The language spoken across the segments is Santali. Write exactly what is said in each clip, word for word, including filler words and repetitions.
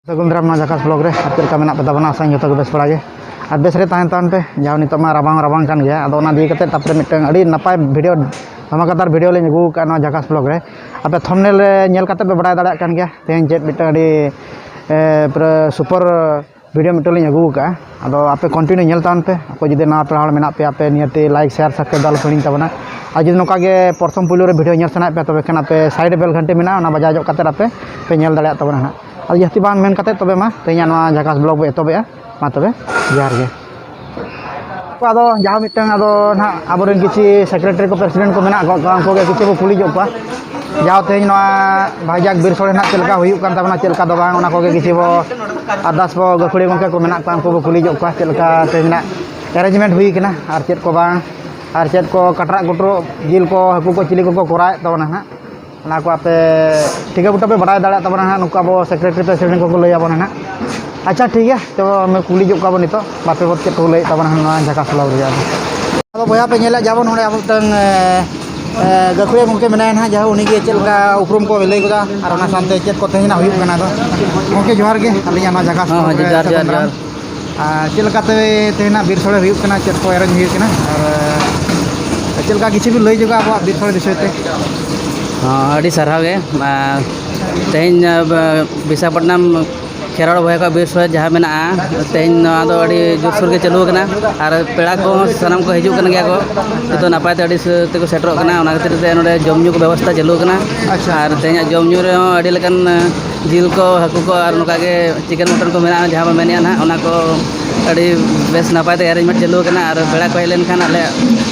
ᱥᱟᱹᱜᱩᱱ ᱫᱟᱨᱟᱢ ᱱᱚᱣᱟ ᱡᱷᱟᱠᱟᱥ ᱵᱞᱚᱜ ᱨᱮ᱾ ᱟᱨ ᱪᱮᱫ ᱞᱮᱠᱟ ᱢᱮᱱᱟᱜ ᱯᱮ ᱛᱟᱵᱚᱱᱟ? ᱟᱥᱟᱧ ᱡᱚᱛᱚ ᱜᱮ ᱵᱮᱥ ᱵᱟᱲᱟ ᱜᱮ ᱟᱨ ᱵᱮᱥ ᱨᱮ ᱛᱟᱦᱮᱱ ᱛᱟᱵᱚᱱ ᱯᱮ᱾ ᱡᱟᱣ ᱱᱤᱛᱚᱜ ᱢᱟ ᱨᱟᱵᱟᱝ ᱨᱟᱵᱟᱝ ᱠᱟᱱ ᱜᱮᱭᱟ, ᱟᱫᱚ ᱚᱱᱟ ᱤᱫᱤ ᱠᱟᱛᱮ ᱛᱟᱨᱯᱚᱨᱮ ᱢᱤᱫᱴᱟᱝ ᱟᱹᱰᱤ ᱱᱟᱯᱟᱭ ᱵᱷᱤᱰᱤᱭᱳ, ᱫᱷᱟᱢᱟᱠᱟᱫᱟᱨ ᱵᱷᱤᱰᱤᱭᱳ ᱞᱤᱧ ᱟᱹᱜᱩ ᱟᱠᱟᱫᱼᱟ ᱱᱚᱣᱟ ᱡᱷᱟᱠᱟᱥ ᱵᱞᱚᱜ ᱨᱮ᱾ ᱟᱯᱮ ᱛᱷᱟᱢᱵᱱᱮᱞ ᱨᱮ ᱧᱮᱞ ᱠᱟᱛᱮ ᱯᱮ ᱵᱟᱲᱟᱭ ᱫᱟᱲᱮᱭᱟᱜ ᱠᱟᱱ ᱜᱮᱭᱟ ᱛᱮᱦᱮᱧ ᱪᱮᱫ ᱢᱤᱫᱴᱟᱝ ᱟᱹᱰᱤ, ᱮ, ᱯᱩᱨᱟᱹ ᱥᱩᱯᱟᱨ ᱵᱷᱤᱰᱤᱭᱳ ᱢᱤᱫᱴᱟᱝ ᱞᱤᱧ ᱟᱹᱜᱩ ᱟᱠᱟᱫᱼᱟ᱾ ᱟᱫᱚ ᱟᱯᱮ ᱠᱚᱱᱴᱤᱱᱤᱭᱩ ᱧᱮᱞ ᱛᱟᱵᱚᱱ ᱯᱮ᱾ ᱚᱠᱚᱭ ᱡᱩᱫᱤ ᱱᱟᱣᱟ ᱯᱮᱲᱟ ᱦᱚᱲ ᱢᱮᱱᱟᱜ ᱯᱮᱭᱟ, ᱟᱯᱮ ᱱᱤᱭᱟᱹᱛᱮ ᱞᱟᱭᱤᱠ, ᱥᱮᱭᱟᱨ, ᱥᱟᱵᱥᱠᱨᱟᱭᱤᱵ ᱫᱚ ᱟᱞᱚ ᱯᱮ ᱦᱤᱲᱤᱧ ᱛᱟᱵᱚᱱᱟ᱾ ᱟᱨ ᱡᱩᱫᱤ ᱱᱚᱝᱠᱟ ᱜᱮ ᱯᱨᱚᱛᱷᱚᱢ ᱯᱩᱭᱞᱩ ᱨᱮ ᱵᱷᱤᱰᱤᱭᱳ ᱧᱮᱞ ᱥᱟᱱᱟᱭᱮᱫ ᱯᱮᱭᱟ, ᱛᱚᱵᱮ ᱠᱷᱟᱱ ᱟᱯᱮ ᱥᱟᱭᱤᱰ ᱵᱮᱞ ᱜᱷᱟᱱᱴᱤ ᱢᱮᱱᱟᱜᱼᱟ, ᱚᱱᱟ ᱵᱟᱡᱟᱣ ᱧᱚᱜ ᱠᱟᱛᱮ ᱟᱯᱮ ᱯᱮ ᱧᱮᱞ ᱫᱟᱲᱮᱭᱟᱜ ᱛᱟᱵᱚᱱᱟ ᱦᱟᱸᱜ᱾ ᱟᱫᱚ ᱡᱟᱹᱥᱛᱤ ᱵᱟᱝ ᱢᱮᱱ ᱠᱟᱛᱮ ᱛᱚᱵᱮ ᱢᱟ ᱛᱮᱦᱮᱧᱟᱜ ᱱᱚᱣᱟ ᱡᱷᱟᱠᱟᱥ ᱵᱞᱚᱜ ᱵᱚ ᱮᱛᱚᱦᱚᱵᱮᱜᱼᱟ᱾ ᱢᱟ ᱛᱚᱵᱮ ᱡᱚᱦᱟᱨ ᱜᱮ᱾ ᱟᱫᱚ ᱡᱟᱦᱟᱸ ᱢᱤᱫᱴᱟᱝ ᱟᱫᱚ ᱱᱟᱦᱟᱜ ᱟᱵᱚᱨᱮᱱ ᱠᱤᱪᱷᱩ ᱥᱮᱠᱨᱮᱴᱟᱨᱤ ᱠᱚ, ᱯᱨᱮᱥᱤᱰᱮᱱᱴ ᱠᱚ ᱢᱮᱱᱟᱜ ᱠᱚᱣᱟ, ᱩᱱᱠᱩ ᱜᱮ ᱠᱤᱪᱷᱩ ᱵᱚ ᱠᱩᱞᱤ ᱧᱚᱜ ᱠᱚᱣᱟ᱾ ᱡᱟᱣ ᱛᱮᱦᱮᱧ ᱱᱚᱣᱟ ᱵᱷᱟᱭᱡᱟᱠ ᱵᱤᱨ ᱥᱳᱲᱮ ᱱᱟᱦᱟᱜ ᱪᱮᱫ ᱞᱮᱠᱟ ᱦᱩᱭᱩᱜ ᱠᱟᱱ ᱛᱟᱵᱚᱱᱟ, ᱪᱮᱫ ᱞᱮᱠᱟ ᱫᱚ ᱵᱟᱝ, ᱚᱱᱟ ᱠᱚᱜᱮ ᱠᱤᱪᱷᱩ ᱵᱚ ᱟᱨᱫᱟᱥ ᱵᱚ ᱜᱟᱹᱠᱷᱩᱲᱤᱭᱟᱹ ᱜᱚᱢᱠᱮ ᱠᱚ ᱢᱮᱱᱟᱜ ᱠᱚᱣᱟ, ᱩᱱᱠᱩ ᱵᱚ ᱠᱩᱞᱤ ᱧᱚᱜ ᱠᱚᱣᱟ ᱪᱮᱫ ᱞᱮᱠᱟ ᱛᱮᱦᱮᱧ ᱱᱟᱜ ᱮᱨᱮᱧᱡᱽᱢᱮᱱᱴ ᱦᱩᱭ ᱠᱟᱱᱟ ᱟᱨ ᱪᱮᱫ ᱠᱚ ᱵᱟᱝ, ᱟᱨ ᱪᱮᱫ ᱠᱚ ᱠᱟᱴᱨᱟᱜ ᱠᱩᱴᱨᱩᱜ ᱡᱤᱞ ᱠᱚ, ᱦᱟᱹᱠᱩ ᱠᱚ, ᱪᱤᱞᱤ ᱠᱚᱠᱚ ᱠᱚᱨᱟᱣᱮᱫ ᱛᱟᱵᱚᱱᱟ ᱱᱟᱦᱟᱜ, ᱚᱱᱟ ᱠᱚ ᱟᱯᱮ ᱴᱷᱤᱠᱟᱹ ᱵᱩᱴᱟᱹ ᱯᱮ ᱵᱟᱲᱟᱭ ᱫᱟᱲᱮᱭᱟᱜ ᱛᱟᱵᱚᱱᱟ ᱱᱟᱦᱟᱜ᱾ ᱱᱩᱠᱩ ᱟᱵᱚ ᱥᱮᱠᱨᱮᱴᱟᱨᱤ ᱯᱨᱮᱥᱤᱰᱮᱱᱴ ᱠᱚᱠᱚ ᱞᱟᱹᱭ ᱟᱵᱚᱱᱟ ᱱᱟᱦᱟᱜ᱾ ᱟᱪᱪᱷᱟ, ᱴᱷᱤᱠ ᱜᱮᱭᱟ, ᱛᱚ ᱠᱩᱞᱤ ᱧᱚᱜ ᱠᱚᱣᱟ ᱵᱚᱱ ᱱᱤᱛᱚᱜ ᱵᱟᱨ ᱯᱮ ᱵᱚᱛ ᱪᱮᱫ ᱠᱚ ᱞᱟᱹᱭᱮᱫ ᱛᱟᱵᱚᱱᱟ ᱱᱟᱦᱟᱜ ᱱᱚᱣᱟ ᱡᱷᱟᱠᱟᱥ ᱵᱞᱚᱜ ᱨᱮᱭᱟᱜ᱾ ᱟᱫᱚ ᱵᱚᱭᱦᱟ ᱯᱮ ᱧᱮᱞᱮᱫ ᱡᱟᱵᱚᱱ ᱱᱚᱰᱮ ᱟᱵᱚ ᱢᱤᱫᱴᱟᱝ, ᱮ, ᱮ, ᱜᱟᱹᱠᱷᱩᱲᱤᱭᱟᱹ ᱜᱚᱢᱠᱮ ᱢᱮᱱᱟᱭᱟ ᱱᱟᱦᱟᱜ, ᱡᱟᱦᱟᱸ ᱩᱱᱤᱜᱮ ᱪᱮᱫ ᱞᱮᱠᱟ ᱩᱯᱨᱩᱢ ᱠᱚ ᱞᱟᱹᱭ ᱜᱚᱫᱟ ᱟᱨ ᱚᱱᱟ ᱥᱟᱶᱛᱮ ᱪᱮᱫ ᱠᱚ ᱛᱮᱦᱮᱧ ᱱᱟᱜ ᱦᱩᱭᱩᱜ ᱠᱟᱱᱟ᱾ ᱟᱫᱚ ᱜᱚᱢᱠᱮ ᱡᱚᱦᱟᱨ ᱜᱮ, ᱟᱹᱞᱤᱧᱟᱜ ᱱᱚᱣᱟ ᱡᱷᱟᱠᱟᱥ ᱦᱚᱸ, ᱦᱚᱸ, ᱵᱞᱚᱜ ᱨᱮ ᱡᱚᱦᱟᱨ, ᱡᱚᱦᱟᱨ, ᱥᱟᱹᱜᱩᱱ ᱫᱟᱨᱟᱢ᱾ ᱡᱚᱦᱟᱨ᱾ ᱟᱨ ᱪᱮᱫ ᱞᱮᱠᱟᱛᱮ ᱛᱮᱦᱮᱧᱟᱜ ᱵᱤᱨ ᱥᱳᱲᱮ ᱦᱩᱭᱩᱜ ᱠᱟᱱᱟ, ᱪᱮᱫ ᱠᱚ ᱮᱨᱮᱧ ᱦᱩᱭᱩᱜ ᱠᱟᱱᱟ, ᱟᱨ ᱪᱮᱫ ᱞᱮᱠᱟ ᱠᱤᱪᱷᱩ ᱵᱤᱱ ᱞᱟᱹᱭ ᱧᱚᱜᱟ ᱟᱵᱚᱣᱟᱜ ᱵᱤᱨ ᱥᱳᱲᱮ ᱵᱤᱥᱚᱭ ᱛᱮ? ᱦᱚᱸ, ᱟᱹᱰᱤ ᱥᱟᱨᱦᱟᱣ ᱜᱮ᱾ ᱟᱨ ᱛᱮᱦᱮᱧ, ᱟᱨ, ᱵᱤᱥᱟᱠᱷᱟᱯᱟᱴᱱᱟᱢ ᱠᱷᱮᱨᱣᱟᱲ ᱵᱚᱭᱦᱟ ᱠᱚᱣᱟᱜ ᱵᱤᱨ ᱥᱳᱲᱮ ᱡᱟᱦᱟᱸ ᱢᱮᱱᱟᱜᱼᱟ, ᱛᱮᱦᱮᱧ ᱱᱚᱣᱟ ᱫᱚ ᱟᱹᱰᱤ ᱡᱳᱨᱥᱳᱨ ᱜᱮ ᱪᱟᱹᱞᱩ ᱟᱠᱟᱱᱟ᱾ ᱟᱨ ᱯᱮᱲᱟ ᱠᱚᱦᱚᱸ ᱥᱟᱱᱟᱢ ᱠᱚ ᱦᱤᱡᱩᱜ ᱠᱟᱱ ᱜᱮᱭᱟ ᱠᱚ, ᱡᱚᱛᱚ ᱱᱟᱯᱟᱭ ᱛᱮ ᱟᱹᱰᱤ ᱥᱟᱹᱨ ᱛᱮᱠᱚ ᱥᱮᱴᱮᱨᱚᱜ ᱠᱟᱱᱟ᱾ ᱚᱱᱟ ᱠᱷᱟᱹᱛᱤᱨ ᱛᱮ ᱱᱚᱰᱮ ᱡᱚᱢ ᱧᱩ ᱠᱚ ᱵᱮᱵᱚᱥᱛᱷᱟ ᱪᱟᱹᱞᱩ ᱟᱠᱟᱱᱟ᱾ ᱟᱪᱪᱷᱟ, ᱟᱨ ᱟᱪᱪᱷᱟ᱾ ᱛᱮᱦᱮᱧᱟᱜ ᱡᱚᱢ ᱧᱩ ᱨᱮᱦᱚᱸ ᱟᱹᱰᱤ ᱞᱮᱠᱟᱱ, ᱟᱸ, ᱪᱤᱠᱮᱱ, ᱢᱚᱴᱚᱱ ᱠᱚ ᱢᱮᱱᱟᱜᱼᱟ, ᱡᱟᱦᱟᱸ ᱵᱚᱱ ᱢᱮᱱᱮᱫᱼᱟ ᱱᱟᱦᱟᱜ, ᱚᱱᱟ ᱠᱚ ᱟᱹᱰᱤ ᱵᱮᱥ ᱱᱟᱯᱟᱭ ᱛᱮ ᱮᱨᱮᱧᱡᱽᱢᱮᱱᱴ ᱪᱟᱹᱞᱩ ᱟᱠᱟᱱᱟ᱾ ᱟᱨ ᱯᱮᱲᱟ ᱠᱚ ᱦᱮᱡ ᱞᱮᱱᱠᱷᱟᱱ ᱟᱞᱮ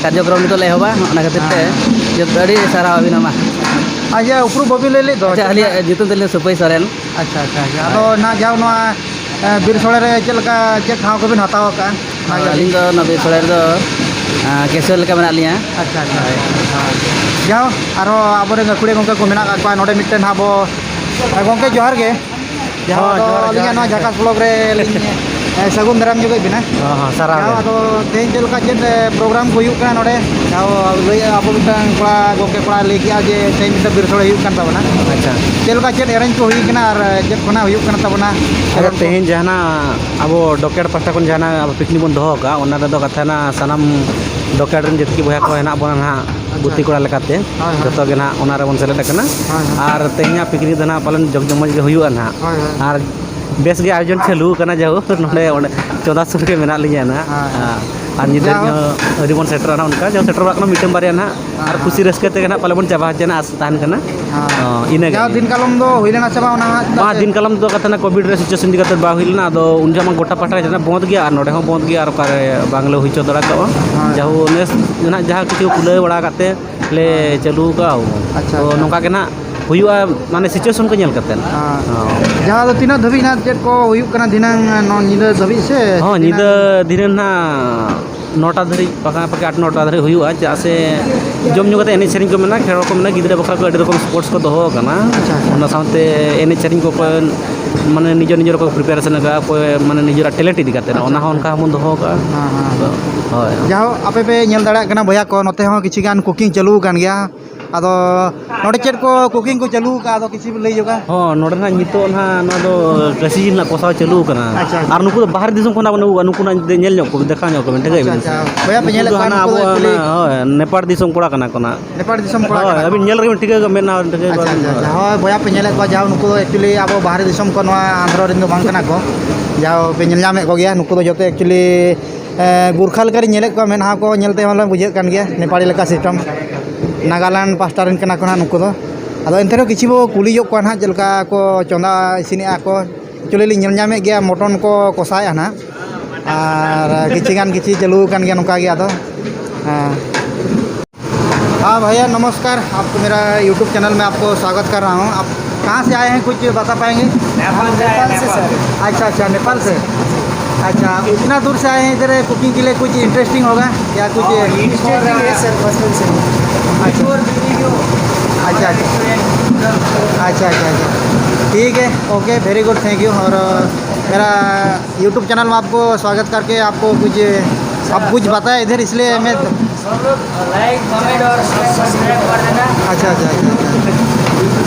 ᱠᱟᱨᱡᱚᱠᱨᱚᱢ ᱱᱤᱛᱚᱜ ᱞᱮ ᱮᱦᱚᱵᱟ, ᱚᱱᱟ ᱠᱷᱟᱹᱛᱤᱨ ᱛᱮ ᱦᱮᱸ᱾ ᱡᱚᱛᱚ ᱟᱹᱰᱤ ᱥᱟᱨᱦᱟᱣ ᱟᱹᱵᱤᱱ ᱦᱚᱸ ᱢᱟ᱾ ᱟᱪᱪᱷᱟ, ᱩᱯᱨᱩᱢ ᱵᱟᱹᱵᱤᱱ ᱞᱟᱹᱭ ᱞᱮᱫ ᱫᱚ? ᱟᱪᱪᱷᱟ, ᱟᱹᱞᱤᱧᱟᱜ ᱧᱩᱛᱩᱢ ᱛᱟᱹᱞᱤᱧ ᱫᱚ ᱥᱩᱯᱟᱹᱭ ᱥᱚᱨᱮᱱ᱾ ᱟᱪᱪᱷᱟ, ᱟᱪᱪᱷᱟ, ᱟᱪᱪᱷᱟ᱾ ᱟᱫᱚ ᱱᱟᱦᱟᱜ ᱡᱟᱣ ᱱᱚᱣᱟ, ᱮ, ᱵᱤᱨ ᱥᱳᱲᱮ ᱨᱮ ᱪᱮᱫ ᱞᱮᱠᱟ, ᱪᱮᱫ ᱴᱷᱟᱶ ᱠᱚᱵᱤᱱ ᱦᱟᱛᱟᱣ ᱟᱠᱟᱫᱼᱟ? ᱚᱱᱟᱜᱮ ᱟᱹᱞᱤᱧ ᱫᱚ ᱱᱚᱣᱟ ᱵᱤᱨ ᱥᱳᱲᱮ ᱨᱮᱫᱚ, ᱟᱸ, ᱠᱮᱥᱤᱭᱟᱨ ᱞᱮᱠᱟ ᱢᱮᱱᱟᱜ ᱞᱤᱧᱟ᱾ ᱟᱪᱪᱷᱟ, ᱟᱪᱪᱷᱟ, ᱦᱳᱭ᱾ ᱟᱪᱪᱷᱟ᱾ ᱡᱟᱣ ᱟᱨᱦᱚᱸ ᱟᱵᱚᱨᱮᱱ ᱜᱟᱹᱠᱷᱩᱲᱤᱭᱟᱹ ᱜᱚᱢᱠᱮ ᱠᱚ ᱢᱮᱱᱟᱜ ᱟᱠᱟᱫ ᱠᱚᱣᱟ ᱱᱚᱰᱮ ᱢᱤᱫᱴᱮᱱ ᱦᱟᱸᱜ ᱵᱚ, ᱮ, ᱜᱚᱢᱠᱮ ᱡᱚᱦᱟᱨ ᱜᱮ᱾ ᱡᱟᱦᱟᱸ ᱦᱳᱭ, ᱫᱚ ᱡᱚᱦᱟᱨ, ᱟᱹᱞᱤᱧᱟᱜ ᱡᱚᱦᱟᱨ, ᱱᱚᱣᱟ ᱡᱚᱦᱟᱨ᱾ ᱡᱷᱟᱠᱟᱥ ᱵᱞᱚᱜ ᱨᱮ ᱞᱤᱧ ᱦᱮᱸ, ᱥᱟᱹᱜᱩᱱ ᱫᱟᱨᱟᱢ ᱧᱚᱜᱚᱜ ᱵᱤᱱᱟ᱾ ᱦᱚᱸ, ᱦᱚᱸ, ᱥᱟᱨᱦᱟᱣ ᱡᱟᱦᱟᱸ ᱜᱮ᱾ ᱟᱫᱚ ᱛᱮᱦᱮᱧ ᱪᱮᱫ ᱞᱮᱠᱟ ᱪᱮᱫ, ᱮ, ᱯᱨᱳᱜᱨᱟᱢ ᱠᱚ ᱦᱩᱭᱩᱜ ᱠᱟᱱᱟ ᱱᱚᱰᱮ? ᱡᱟᱦᱟᱸ ᱞᱟᱹᱭ ᱟᱵᱚ ᱢᱤᱫᱴᱟᱝ ᱠᱚᱲᱟ, ᱜᱚᱢᱠᱮ ᱠᱚᱲᱟ ᱞᱟᱹᱭ ᱠᱮᱜᱼᱟ ᱡᱮ ᱛᱮᱦᱮᱧ ᱢᱤᱫᱴᱟᱝ ᱵᱤᱨ ᱥᱳᱲᱮ ᱦᱩᱭᱩᱜ ᱠᱟᱱ ᱛᱟᱵᱚᱱᱟ᱾ ᱟᱪᱪᱷᱟ᱾ ᱪᱮᱫ ᱞᱮᱠᱟ ᱪᱮᱫ arrange ᱠᱚ ᱦᱩᱭ ᱠᱟᱱᱟ ᱟᱨ ᱪᱮᱫ ᱠᱷᱚᱱᱟᱜ ᱦᱩᱭᱩᱜ ᱠᱟᱱᱟ ᱛᱟᱵᱚᱱᱟ? ᱟᱫᱚ ᱠᱷᱮᱞᱳᱰ ᱠᱚ? ᱛᱮᱦᱮᱧ ᱡᱟᱦᱟᱱᱟᱜ ᱟᱵᱚ ᱰᱚᱠᱮᱴ ᱯᱟᱦᱴᱟ ᱠᱷᱚᱱ ᱡᱟᱦᱟᱱᱟᱜ ᱟᱵᱚ picnic ᱵᱚᱱ ᱫᱚᱦᱚ ᱟᱠᱟᱫᱼᱟ, ᱚᱱᱟ ᱨᱮᱫᱚ ᱠᱟᱛᱷᱟ ᱦᱮᱱᱟᱜ ᱥᱟᱱᱟᱢ ᱰᱚᱠᱮᱴ ᱨᱮᱱ ᱡᱮᱛᱠᱤ ᱵᱚᱭᱦᱟ ᱠᱚ ᱦᱮᱱᱟᱜ ᱵᱚᱱᱟ ᱱᱟᱦᱟᱜ, ᱟᱪᱪᱷᱟ᱾ ᱜᱩᱛᱤ ᱠᱚᱲᱟ ᱞᱮᱠᱟᱛᱮ, ᱦᱳᱭ, ᱦᱳᱭ᱾ ᱡᱚᱛᱚ ᱜᱮ ᱱᱟᱦᱟᱜ ᱚᱱᱟ ᱨᱮᱵᱚᱱ ᱥᱮᱞᱮᱫ ᱟᱠᱟᱱᱟ᱾ ᱦᱳᱭ, ᱦᱳᱭ᱾ ᱟᱨ ᱛᱮᱦᱮᱧᱟᱜ picnic ᱫᱚ ᱱᱟᱦᱟᱜ ᱯᱟᱞᱮᱱ ᱡᱚᱠ ᱡᱚᱢᱚᱡᱽ ᱜᱮ ᱦᱩᱭᱩᱜᱼᱟ ᱱᱟᱦᱟᱜ᱾ ᱦᱳᱭ, ᱦᱳᱭ᱾ ᱟᱨ ᱵᱮᱥ ᱜᱮ ᱟᱭᱳᱡᱚᱱ ᱪᱟᱹᱞᱩ ᱟᱠᱟᱱᱟ, ᱡᱟᱭᱦᱳᱠ ᱱᱚᱰᱮ, ᱚᱸᱰᱮ ᱪᱚᱸᱫᱟ ᱥᱩᱨ ᱨᱮ ᱢᱮᱱᱟᱜ ᱞᱤᱧᱟ ᱱᱟᱦᱟᱜ᱾ ᱦᱳᱭ, ᱦᱳᱭ᱾ ᱟᱨ ᱧᱤᱫᱟᱹ ᱡᱟᱭᱦᱳᱠ᱾ ᱧᱚᱜ ᱟᱹᱣᱨᱤ ᱵᱚᱱ ᱥᱮᱴᱮᱨᱚᱜᱼᱟ ᱱᱟᱦᱟᱜ, ᱚᱱᱠᱟ ᱡᱚ ᱥᱮᱴᱮᱨ ᱵᱟᱲᱟᱜ ᱠᱟᱱᱟ ᱢᱤᱫᱴᱟᱝ ᱵᱟᱨᱭᱟ ᱱᱟᱦᱟᱜ᱾ ᱦᱳᱭ, ᱟᱨ ᱦᱳᱭ᱾ ᱠᱩᱥᱤ ᱨᱟᱹᱥᱠᱟᱹ ᱛᱮᱜᱮ ᱱᱟᱦᱟᱜ ᱯᱟᱞᱮ ᱵᱚᱱ ᱪᱟᱵᱟ ᱦᱚᱪᱚᱭᱟ ᱱᱟᱦᱟᱜ, ᱟᱥ ᱛᱟᱦᱮᱱ ᱠᱟᱱᱟ᱾ ᱦᱳᱭ᱾ ᱚ, ᱤᱱᱟᱹ ᱜᱮ᱾ ᱡᱟᱦᱟᱸ ᱫᱤᱱ ᱠᱟᱞᱚᱢ ᱫᱚ ᱦᱩᱭ ᱞᱮᱱᱟ ᱥᱮ ᱵᱟᱝ ᱚᱱᱟ ᱦᱟᱸᱜ? ᱵᱟᱝ, ᱫᱤᱱ ᱠᱟᱞᱚᱢ ᱫᱚ ᱠᱟᱛᱷᱟ ᱱᱟ ᱠᱳᱵᱷᱤᱰ ᱨᱮ situation ᱤᱫᱤ ᱠᱟᱛᱮ ᱵᱟᱝ ᱦᱩᱭ ᱞᱮᱱᱟ, ᱟᱫᱚ ᱩᱱ ᱡᱚᱠᱷᱚᱱ ᱢᱟ ᱜᱚᱴᱟ ᱯᱟᱦᱴᱟ ᱨᱮ ᱵᱚᱸᱫᱽ ᱜᱮᱭᱟ ᱟᱨ ᱱᱚᱰᱮ ᱦᱚᱸ ᱵᱚᱸᱫᱽ ᱜᱮᱭᱟ ᱟᱨ ᱚᱠᱟᱨᱮ ᱵᱟᱝᱞᱮ ᱦᱩᱭ ᱦᱚᱪᱚ ᱫᱟᱲᱮ ᱠᱟᱜᱼᱟ᱾ ᱦᱳᱭ᱾ ᱡᱟᱦᱳ ᱱᱮᱥ ᱱᱟᱦᱟᱜ ᱡᱟᱦᱟᱸ ᱠᱤᱪᱷᱩ ᱠᱩᱞᱟᱹᱣ ᱵᱟᱲᱟ ᱠᱟᱛᱮ ᱞᱮ ᱦᱳᱭ᱾ ᱪᱟᱹᱞᱩ ᱟᱠᱟᱫᱼᱟ᱾ ᱟᱪᱪᱷᱟ, ᱛᱚ ᱟᱪᱪᱷᱟ᱾ ᱱᱚᱝᱠᱟ ᱜᱮ ᱱᱟᱦᱟᱜ ᱦᱩᱭᱩᱜᱼᱟ, ᱢᱟᱱᱮ situation ᱠᱚ ᱧᱮᱞ ᱠᱟᱛᱮ᱾ ᱦᱮᱸ᱾ ᱦᱚᱸ᱾ ᱡᱟᱦᱟᱸ ᱫᱚ ᱛᱤᱱᱟᱹᱜ ᱫᱷᱟᱹᱵᱤᱡ ᱱᱟᱦᱟᱜ ᱪᱮᱫ ᱠᱚ ᱦᱩᱭᱩᱜ ᱠᱟᱱᱟ ᱫᱷᱤᱱᱟᱹᱝ ᱱᱚ-, ᱧᱤᱫᱟᱹ ᱫᱷᱟᱹᱵᱤᱡ ᱥᱮ ᱦᱚᱸ, ᱛᱤᱱᱟᱹᱝ? ᱧᱤᱫᱟᱹ ᱫᱷᱤᱱᱟᱹᱝ ᱱᱟᱦᱟᱜ ᱱᱚᱴᱟ ᱫᱷᱟᱹᱨᱤᱡ, ᱯᱟᱠᱟ ᱯᱟᱠᱤ ᱟᱴ ᱱᱚᱴᱟ ᱫᱷᱟᱹᱨᱤᱡ ᱦᱩᱭᱩᱜᱼᱟ᱾ ᱪᱮᱫᱟᱜ ᱥᱮ ᱡᱚᱢ ᱧᱩ ᱠᱟᱛᱮ ᱮᱱᱮᱡ ᱥᱮᱨᱮᱧ ᱠᱚ ᱢᱮᱱᱟᱜᱼᱟ, ᱠᱷᱮᱞᱳᱰ ᱠᱚ ᱢᱮᱱᱟᱜᱼᱟ, ᱜᱤᱫᱽᱨᱟᱹ ᱵᱟᱠᱷᱨᱟ ᱠᱚ ᱟᱹᱰᱤ ᱨᱚᱠᱚᱢ sports ᱠᱚ ᱫᱚᱦᱚ ᱟᱠᱟᱱᱟ᱾ ᱟᱪᱪᱷᱟ, ᱟᱪᱪᱷᱟ᱾ ᱚᱱᱟ ᱥᱟᱶᱛᱮ ᱮᱱᱮᱡ ᱥᱮᱨᱮᱧ ᱠᱚᱠᱚ ᱢᱟᱱᱮ ᱱᱤᱡᱮᱨ ᱱᱤᱡᱮᱨ ᱠᱚ preparation ᱟᱠᱟᱫᱼᱟ, ᱚᱠᱚᱭ ᱢᱟᱱᱮ ᱱᱤᱡᱮᱨᱟᱜ talent ᱤᱫᱤ ᱠᱟᱛᱮ, ᱟᱪᱪᱷᱟ, ᱚᱱᱟ ᱦᱚᱸ ᱟᱪᱪᱷᱟ᱾ ᱚᱱᱠᱟ ᱦᱚᱸᱵᱚᱱ ᱫᱚᱦᱚ ᱟᱠᱟᱫᱼᱟ᱾ ᱦᱮᱸ, ᱦᱮᱸ᱾ ᱟᱫᱚ, ᱦᱳᱭ᱾ ᱡᱟᱦᱳ ᱟᱯᱮ ᱯᱮ ᱧᱮᱞ ᱫᱟᱲᱮᱭᱟᱜ ᱠᱟᱱᱟ ᱵᱚᱭᱦᱟ ᱠᱚ, ᱱᱚᱛᱮ ᱦᱚᱸ ᱠᱤᱪᱷᱩ ᱜᱟᱱ cooking ᱪᱟᱹᱞᱩ ᱟᱠᱟᱱ ᱜᱮᱭᱟ᱾ ᱟᱫᱚ ᱱᱚᱰᱮ ᱪᱮᱫ ᱠᱚ cooking ᱠᱚ ᱪᱟᱹᱞᱩ ᱟᱠᱟᱫᱼᱟ, ᱟᱫᱚ ᱠᱤᱪᱷᱩ ᱵᱤᱱ ᱞᱟᱹᱭ ᱧᱚᱜᱟ? ᱦᱚᱸ, ᱱᱚᱰᱮ ᱱᱟᱦᱟᱜ ᱱᱤᱛᱚᱜ ᱱᱟᱦᱟᱜ ᱱᱚᱣᱟ ᱫᱚ ᱠᱟᱹᱥᱤ ᱡᱤᱞ ᱨᱮᱱᱟᱜ ᱠᱚᱥᱟᱣ ᱪᱟᱹᱞᱩ ᱟᱠᱟᱱᱟ᱾ ᱟᱪᱪᱷᱟ, ᱟᱪᱪᱷᱟ᱾ ᱟᱨ ᱱᱩᱠᱩ ᱫᱚ ᱵᱟᱦᱨᱮ ᱫᱤᱥᱚᱢ ᱠᱷᱚᱱᱟᱜ ᱵᱚᱱ ᱟᱹᱜᱩ ᱠᱚᱣᱟ, ᱱᱩᱠᱩ ᱱᱟᱦᱟᱜ ᱧᱮᱞ ᱧᱚᱜ ᱠᱚᱵᱤᱱ, ᱴᱷᱤᱠᱟᱹᱭᱮᱫ ᱟᱪᱪᱷᱟ, ᱵᱤᱱ ᱥᱮ? ᱟᱪᱪᱷᱟ᱾ ᱵᱚᱭᱦᱟ ᱯᱮ ᱱᱩᱠᱩ ᱧᱮᱞᱮᱫ ᱫᱚ ᱠᱚᱣᱟ, ᱦᱟᱱᱟ ᱱᱩᱠᱩ ᱫᱚ ᱟᱵᱚᱣᱟᱜ actually ᱚᱱᱟ, ᱦᱳᱭ, ᱱᱮᱯᱟᱲ ᱫᱤᱥᱚᱢ ᱠᱚᱲᱟ ᱠᱟᱱᱟ ᱠᱚ ᱱᱟᱦᱟᱜ᱾ ᱱᱮᱯᱟᱲ ᱫᱤᱥᱚᱢ ᱠᱚᱲᱟ ᱦᱳᱭ, ᱠᱟᱱᱟ ᱠᱚ᱾ ᱟᱹᱵᱤᱱ ᱧᱮᱞ ᱨᱮᱜᱮ ᱵᱤᱱ ᱴᱷᱤᱠᱟᱹ ᱢᱮᱫ ᱱᱟᱦᱟᱜ ᱴᱷᱤᱠᱟᱹ ᱟᱪᱪᱷᱟ, ᱠᱚᱣᱟ ᱟᱪᱪᱷᱟ, ᱵᱤᱱ᱾ ᱟᱪᱪᱷᱟ᱾ ᱦᱳᱭ, ᱵᱚᱭᱦᱟ ᱯᱮ ᱧᱮᱞᱮᱫ ᱠᱚᱣᱟ, ᱡᱟᱦᱳ ᱱᱩᱠᱩ ᱫᱚ actually ᱟᱵᱚ ᱵᱟᱦᱨᱮ ᱫᱤᱥᱚᱢ ᱠᱷᱚᱱ, ᱱᱚᱣᱟ ᱟᱱᱫᱷᱨᱚ ᱨᱮᱱ ᱫᱚ ᱵᱟᱝ ᱠᱟᱱᱟ ᱠᱚ᱾ ᱡᱟᱦᱳ ᱯᱮ ᱧᱮᱞ ᱧᱟᱢᱮᱫ ᱠᱚᱜᱮᱭᱟ, ᱱᱩᱠᱩ ᱫᱚ ᱡᱚᱛᱚ actually ᱮ, ᱜᱩᱨᱠᱷᱟ ᱞᱮᱠᱟ ᱞᱤᱧ ᱧᱮᱞᱮᱫ ᱠᱚᱣᱟ, ᱢᱮᱫᱦᱟ ᱠᱚ ᱧᱮᱞ ᱛᱮᱦᱚᱸ ᱵᱩᱡᱷᱟᱹᱜ ᱠᱟᱱ ᱜᱮᱭᱟ, ᱱᱮᱯᱟᱲᱤ ᱞᱮᱠᱟ system᱾ ᱱᱟᱜᱟᱞᱮᱱᱰ ᱯᱟᱥᱴᱟ ᱨᱮᱱ ᱠᱟᱱᱟ ᱠᱚ ᱱᱟᱦᱟᱜ ᱱᱩᱠᱩ ᱫᱚ᱾ ᱟᱫᱚ ᱮᱱᱛᱮ ᱨᱮᱦᱚᱸ ᱠᱤᱪᱷᱩ ᱵᱚ ᱠᱩᱞᱤ ᱧᱚᱜ ᱠᱚᱣᱟ ᱱᱟᱦᱟᱜ, ᱪᱮᱫ ᱞᱮᱠᱟ ᱠᱚ ᱪᱚᱸᱫᱟ ᱤᱥᱤᱱᱮᱜᱼᱟ ᱠᱚ᱾ Actually ᱞᱤᱧ ᱧᱮᱞ ᱧᱟᱢᱮᱫ ᱜᱮᱭᱟ, ᱢᱚᱴᱚᱱ ᱠᱚ ᱠᱚᱥᱟᱭᱮᱫᱼᱟ ᱱᱟᱦᱟᱜ, ᱟᱨ ᱠᱤᱪᱷᱤ ᱜᱟᱱ ᱠᱤᱪᱷᱤ ᱪᱟᱹᱞᱩ ᱟᱠᱟᱱ ᱜᱮᱭᱟ ᱱᱚᱝᱠᱟ ᱜᱮ᱾ ᱟᱫᱚ ᱦᱮᱸ, हाँ भैया नमस्कार, आपको मेरा YouTube चैनल में आपको स्वागत कर रहा हूँ। आप कहाँ से आए हैं, कुछ बता पाएंगे? नेपाल से आए हैं, नेपाल से, नेपाल। सर। अच्छा, अच्छा, नेपाल से। अच्छा, इतना दूर से आए हैं इधर कुकिंग के लिए, कुछ इंटरेस्टिंग होगा या कुछ? हाँ, इंटरेस्टिंग है सर, बचपन से। अच्छा। अच्छा, अच्छा। अच्छा, अच्छा, अच्छा। ठीक है, OK, very good, thank you। और मेरा YouTube चैनल में आपको स्वागत करके आपको कुछ, आप कुछ बताए इधर, इसलिए मैं लाइक, कमेंट और सब्सक्राइब कर देना। अच्छा, अच्छा, अच्छा, अच्छा।